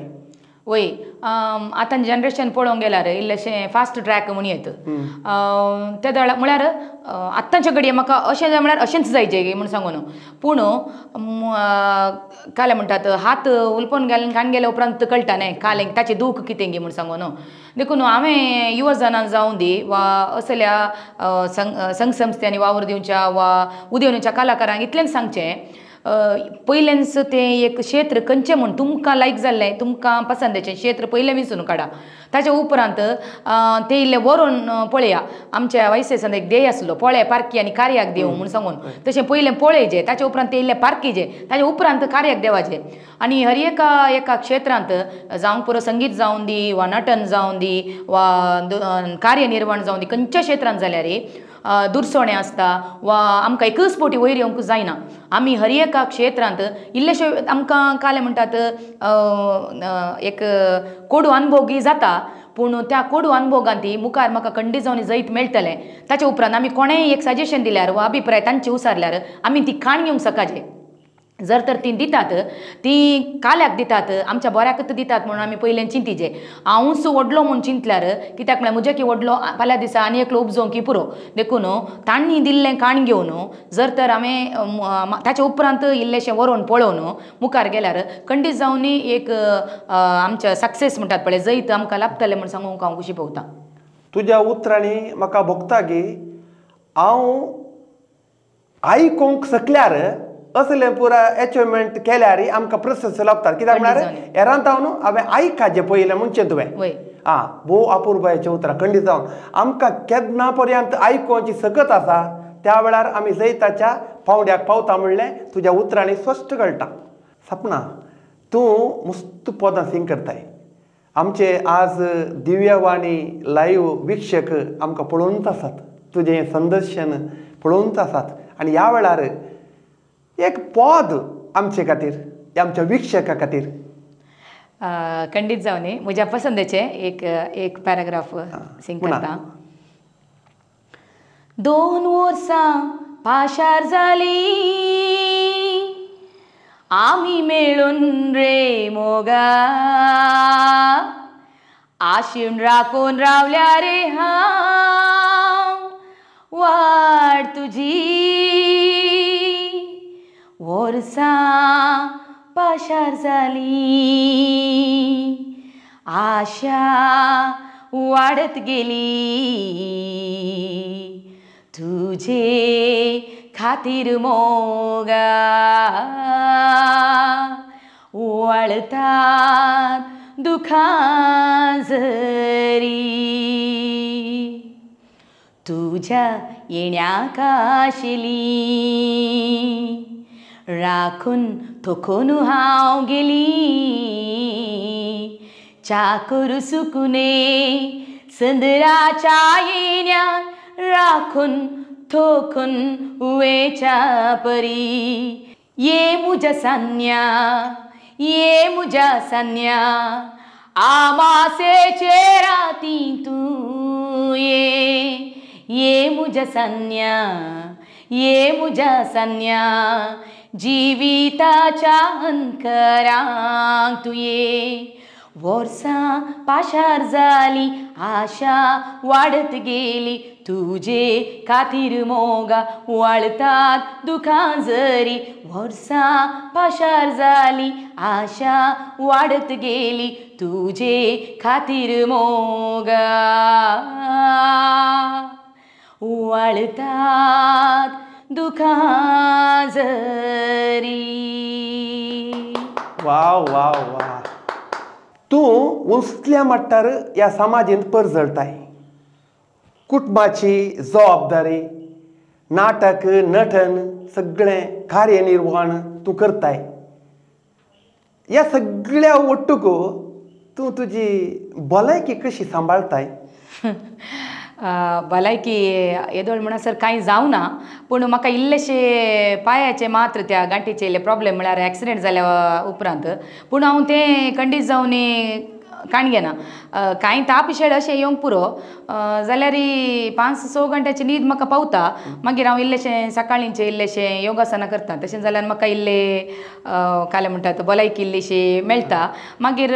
वय आतां जनरेशन पळोवंक गेल्यार इल्लेशें फास्ट ट्रॅक म्हूण येत ते दळा म्हळ्यार आत्तांच्या घडये म्हाका अशें जाय म्हळ्यार अशेंच जायचें म्हूण सांगून पूण कालें म्हणटात हात उलपोवन गेले कान गेल्या उपरांत कळटा न्ही कालें ताचें दूख कितें गी म्हूण सांगून. देखून हांवें युवा जाणां जावं दी वा असल्या संघ संस्थ्यांनी वावर दिवच्या वा उदेवणीच्या कलाकारांक इतलेंच सांगचें पयलेंच तें एक क्षेत्र खंयचें म्हूण तुमकां लायक जाल्लें तुमकां पसंदेचें क्षेत्र पयलें विंचून काडा. ताच्या उपरांत तें इल्लें व्हरून पळया. आमच्या वायसेसान एक ध्येय आसलो पळय पारकी आनी कार्याक देव म्हूण सांगून तशें पयलें पळयचें ताच्या उपरांत तें इल्लें पारकीचें ताच्या उपरांत कार्याक देवाचें. आनी हर एका एका क्षेत्रांत जावंक पुरो संगीत जावं दी वा नटन जावं दी वा कार्यनिर्वण जावं दी खंयच्या क्षेत्रांत जाल्यार दुरसोणें आसता वा आमकां एकच फावटी वयर येवंक जायना. आमी हर एका क्षेत्रांत इल्लेशे आमकां कालें म्हणटात एक कोडू अनुभोगी जाता पूण त्या कोडू अनुभोगान ती मुखार म्हाका खंडीत जावन जैत मेळटलें. ताच्या उपरांत आमी कोणेंय एक सजेशन दिल्यार वा अभिप्राय तांचे उसारल्यार आमी ती खाण घेवंक सकाचे. जर तर ती दितात ती काल्याक दितात आमच्या बऱ्याकच दितात म्हणून आमी पयलें चिंतीचे. हांवूच व्हडलो म्हूण चिंतल्यार कित्याक म्हळ्यार म्हज्या की व्हडलो फाल्यां दिसा आनी एकलो उपजोवंक की पुरो. देखून तांणी दिल्लें काण घेवन जर तर हांवें ताच्या उपरांत इल्लेशें व्हरोवन पळोवन मुखार गेल्यार खंडीत जावन एक आमच्या सक्सेस म्हणटात पळय जैत आमकां लाभतलें म्हूण सांगूंक हांव खुशी भोगता. तुज्या उतरांनी म्हाका भोगता की हांव आयकूंक शकल्यार असलें पुरा एचिवमेंट केल्यार आमकां प्रशस्त लाभतात. कित्याक म्हळ्यार हेरांत हांव न्हू हांवें आयकाचें पयलें म्हणचें तुवें आं भोव अपुरबायेच्या उतरां खंडीत जावन आमकां केन्ना पर्यंत आयकुची सकत आसा त्या वेळार आमी जैताच्या पावंड्याक पावता म्हणलें तुज्या उतरांनी स्पश्ट कळटा. सपना तूं मस्त पदां सिंग करताय. आमचे आज दिव्यवाणी लायव्ह वीक्षक आमकां पळोवनच आसात, तुजें संदर्शन पळोवनच आसात आनी ह्या वेळार एक पद आमचे खातीर आमच्या वीक्षका खातीर. खंडीत जावन म्हज्या पसंदेचे एक एक पॅराग्राफ सिंग करता. 2 वर्सां पाशार जाली आमी मेळून रे मोगा आशीन राखून रावल्या रे हांव वाट तुजी. वर्सां पाशार जाली आशा वाडत गेली तुझे खातीर मोगा वळतात दुखां झरी तुझ्या येण्याक आशिल्ली राखून थकून हांव गेली चाकूर सुकुने संदराच्या येण्याक राखून थोकून वेच्या परी. ये मुझ्या सान्या ये मुझ्या सान्या आमासेचे राती तूं ये. ये मुझ्या सान्या ये मुझ्या सान्या जिविताच्या अंकरांक तूं ये. वर्सां पाशार जाली आशा वाडत गेली तुझे खातीर मोगा वाळतात दुखां जरी. वर्सां पाशार जाली आशा वाडत गेली तुझे खातीर मोगा वाळतात दुखां जरी. वा वा वा. तूं उंचल्या मट्टार ह्या समाजींत परजळटाय. कुटुंबाची जबाबदारी नाटक नटन सगळें कार्यनिर्वहण तूं करताय. ह्या सगळ्या ಒಟ್ಟುಗೂ तूं तुजी भलायकी कशी सांबाळताय? भलायकी येदोळ म्हणसर कांय जावना, पूण म्हाका इल्लेशे पांयाचे मात्र त्या गांठीचे इल्ले प्रॉब्लेम म्हळ्यार एक्सिडेंट जाल्या उपरांत, पूण हांव तें खंडीत जावन काण घेना. कांय ताप शेळ अशें येवंक पुरो जाल्यार 5-6 घंट्याची न्हीद म्हाका पावता. मागीर हांव इल्लेशें सकाळींचें इल्लेशें योगासनां करता, तशें जाल्यार म्हाका इल्ले कालें म्हणटात भलायकी इल्लीशी मेळटा. मागीर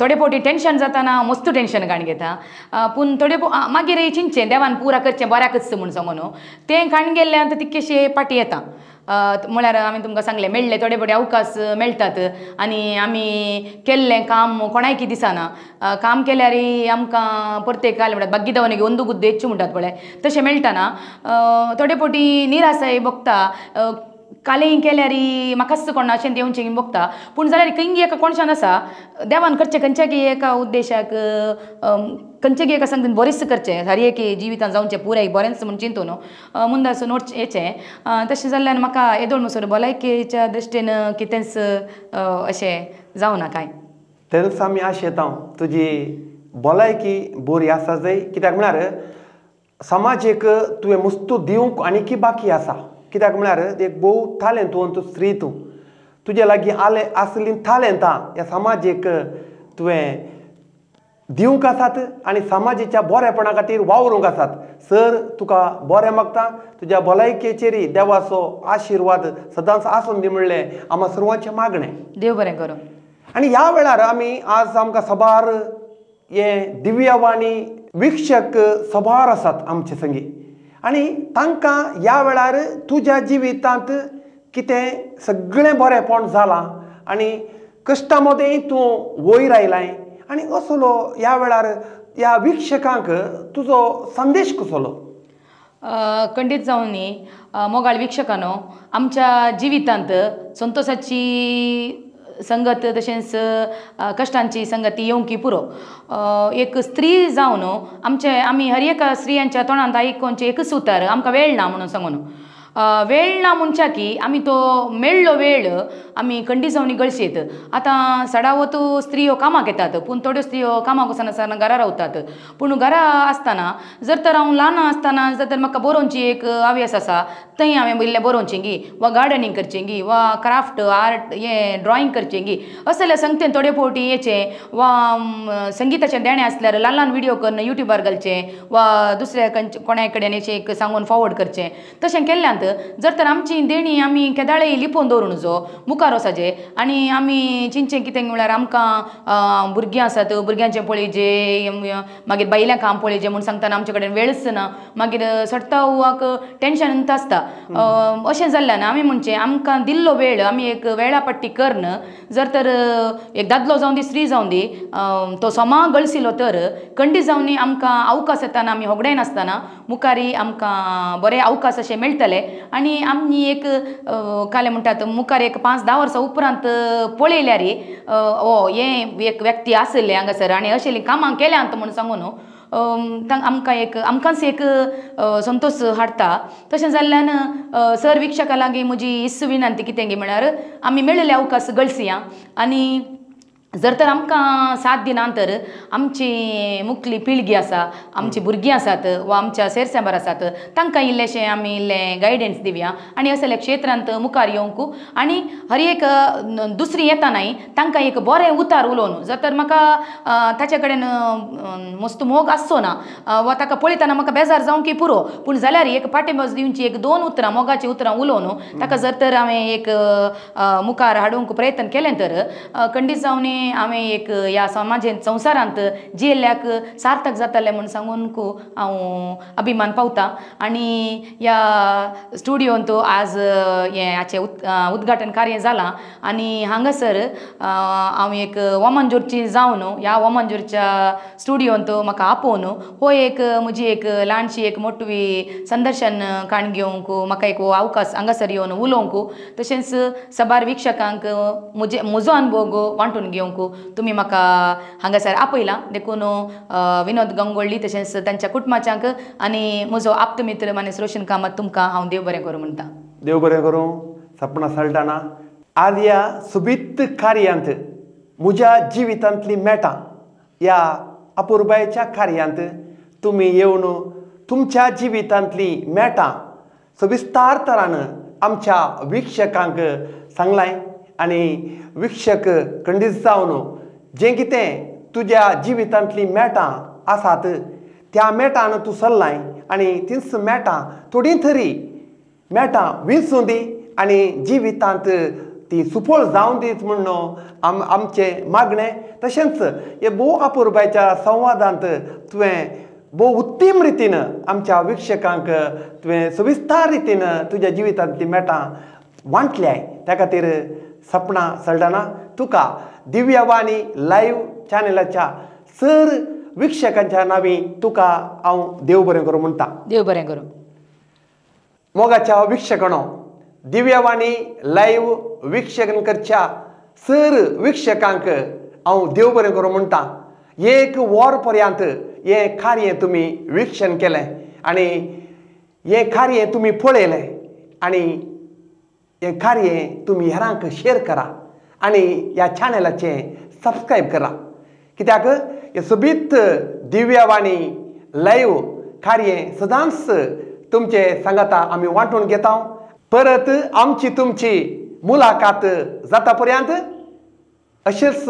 थोडे फावटी टेंशन जाताना हांव मस्त टेंशन काण घेता, पूण थोडे मागीर चिंतचें देवान पुरा करचें बऱ्याकच म्हूण सांगून तें काण गेल्ल्यान तितकेशें फाटीं येता. म्हळ्यार आमी तुमकां सांगलें मेळ्ळे थोडे थोडे अवकाश मेळटात आनी आमी केल्लें काम कोणायकी दिसना. काम केल्यार आमकां परतेक काल म्हणटात बाग्गी दावने ಒಂದು ಗುದ್ದು ಹೆಚ್ಚು म्हणटात पळय, तशें मेळटना. थोडे फावटी निरासाय भोगता, कालें केल्यार म्हाकाच कोणा अशें येवचें भोगता, पूण जाल्यार खंय एका कोणशान आसा देवान करचें खंयच्याकी एका उद्देशाक खंयच्याकी एका संगतीन बरेंच करचें, हर एक जिवितान जावचें पुराय बरेंच म्हूण चिंतून मुंदासून नोट येचें. तशें जाल्ल्यान म्हाका येदोळ म्हणसर भलायकेच्या दृश्टीन कितेंच अशें जावना कांय. तेन्ना आमी आशेता तुजी भलायकी बरी आसा जाय, कित्याक म्हळ्यार समाजेक तुवें मुस्तू दिवंक आनीकी बाकी आसा. कित्याक म्हळ्यार एक भोव तालेंतवंत स्त्री तूं, तुजे लागीं आले आसलीं तालेंतां ह्या समाजेक तुवें दिवंक आसात आनी समाजेच्या बरेपणा खातीर वावरूंक आसात. सर तुका बरें मागता, तुज्या भलायकेचेर देवाचो आशिर्वाद सदांच आसून दी म्हणलें आमकां सर्वांचें मागणें. देव बरें करूं. आनी ह्या वेळार आमी आज आमकां सबार हे दिव्यवाणी वीक्षक सबार आसात आमचे संगी आनी तांकां ह्या वेळार तुज्या जिवितांत कितें सगळें बरेंपण जालां आनी कश्टां मदें तूं वयर आयलाय आनी असलो ह्या वेळार ह्या वीक्षकांक तुजो संदेश कसलो? खंडीत जावनी मोगाळ वीक्षकांनो, आमच्या जिवितांत संतोषाची संगत तशेंच कश्टांची संगती येवंकी पुरो. एक स्त्री जावन आमचे आमी हर एका स्त्रियांच्या तोंडांत आयकोनचें एकच उतर आमकां वेळ ना म्हणून सांगून, वेळ ना म्हणच्या की आमी तो मेळ्ळो वेळ आमी खंडी जावन गळशेत. आतां सडावत स्त्रियो कामाक येतात, पूण थोड्यो स्त्रियो कामाक वचनासतना घरा रावतात. पूण घरा आसतना जर तर हांव ल्हान आसतना जर तर म्हाका बरोवची एक हावेस आसा, थंय हांवें इल्लें बरोवचें गी वा गार्डनींग करचें गी वा क्राफ्ट आर्ट हें ड्रॉइंग करचें गी असल्या संगतेन थोडे फावटी येचें वा संगिताचें देणें आसल्यार ल्हान ल्हान विडियो करून युट्यूबार घालचें वा दुसऱ्या कोणाय कडेन अशें एक सांगून फॉवर्ड करचें. तशें केल्ल्यान जर तर आमची देणी आमी केदाळेय लिपोवन दवरून जो मुखार वचचें आनी आमी चिंतचें कितें म्हळ्यार आमकां भुरगीं आसात भुरग्यांचें पळयचें, मागीर बायल्यां काम पळयचें म्हूण सांगतना आमचे कडेन वेळच ना, मागीर सडटा टेंशन आसता. अशें जाल्ल्यान आमी म्हणचें आमकां दिल्लो वेळ आमी एक वेळापट्टी करून जर तर एक दादलो जावं दी स्त्री जावं दी तो समा गळसिलो तर खंडीत जावन आमकां अवकाश येताना आमी होगडाय नासतना मुखारी आमकां बरे अवकाश अशे मेळटले. आनी आमी एक कालें म्हणटात मुखार एक 5-10 वर्सां उपरांत पळयल्यार ओ हें एक व्यक्ती आसलें हांगासर आनी अशें कामां केल्यांत म्हूण सांगून आमकां एक आमकांच एक संतोश हाडटा. तशें जाल्ल्यान सर वीक्षकां लागीं म्हजी इस्स विनंती कितें गी म्हळ्यार आमी मेळिल्ले अवकाश गळसिया आनी जर तर आमकां साथ दिना तर आमची मुखली पिळगी आसा, आमची भुरगीं आसात वा आमच्या शेरसांबार आसात तांकां इल्लेशें आमी इल्लें गायडन्स दिवया आनी असल्या क्षेत्रांत मुखार येवंक आनी हर एक दुसरी येता न्हय तांकां एक बरें उतार उलोवन जर तर म्हाका ताचे कडेन मस्त मोग आसचो ना वा ताका पळयतना म्हाका बेजार जावंक की पुरो, पूण जाल्यार एक पाठिंबो दिवची एक 2 उतरां मोगाचीं उतरां उलोवन ताका जर तर हांवें एक मुखार हाडूंक प्रयत्न केलें तर खंडीत जावन हांवें एक ह्या समाजेंत संवसारांत जियेल्ल्याक सार्थक जातलें म्हूण सांगून हांव अभिमान पावता. आनी ह्या स्टुडियोंत आज हें हाचें उद्घाटन कार्य जालां आनी हांगासर हांव एक वामनजोरची जावन ह्या वामनजोरच्या स्टुडियोंत म्हाका आपोवन हो एक म्हजी एक ल्हानशी एक मोटवी संदर्शन काण घेवंक म्हाका एक हो अवकाश हांगासर येवन उलोवंक तशेंच सबार वीक्षकांक म्हजे म्हजो अनुभव वांटून घेवंक तुमी म्हाका हांगासर आपयला देखून विनोद गंगोळ्ळी तशेंच तांच्या कुटुंबाच्यांक आनी म्हजो आप्तमित्र मानेस्त रोशन कामत तुमकां हांव देव बरें करूं म्हणटा. देव बरें करूं. सपना सल्टाना आज ह्या सोबीत कार्यांत म्हज्या जिवितांतली मेटां ह्या अपुरबायेच्या कार्यांत तुमी येवन तुमच्या जिवितांतली मेटां सविस्तार तरान आमच्या वीक्षकांक सांगलाय आनी वीक्षक खंडीत जावन जें कितें तुज्या जिवितांतली मेटां आसात त्या मेटान तूं सरलाय आनी तींच मेटां थोडीं तरी मेटां विंचूं दी आनी जिवितांत ती सुफळ जावं दीत म्हूण आमचें मागणें. तशेंच हे भोव अपुरबायच्या संवादांत तुवें भोव उत्तम रितीन आमच्या वीक्षकांक तुवें सविस्तार रितीन तुज्या जिवितांतली मेटां वांटल्याय. त्या खातीर सपना सल्डाना तुका दिव्यवाणी लायव्ह चॅनलाच्या सर वीक्षकांच्या नांवी तुका हांव देव बरें करूं म्हणटा. देव बरें करूं. मोगाच्या वीक्षकांनो, दिव्यवाणी लायव्ह वीक्षण करच्या सर वीक्षकांक हांव देव बरें करूं म्हणटा. एक वर पर्यंत हें कार्य तुमी वीक्षण केलें आनी हें कार्य तुमी पळयलें आनी हें कार्य तुमी हेरांक शेअर करा आनी ह्या चॅनलाचें सबस्क्रायब करा. कित्याक हें सोबीत दिव्यवाणी लायव्ह कार्य सदांच तुमचे सांगाता आमी वांटून घेता. परत आमची तुमची मुलाकात जाता पर्यंत अशेंच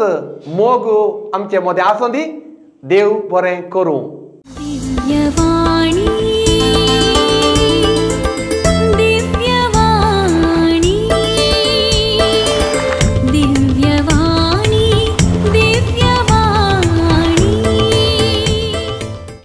मोग आमचे मदें आसूं दी. देव बरें करूं.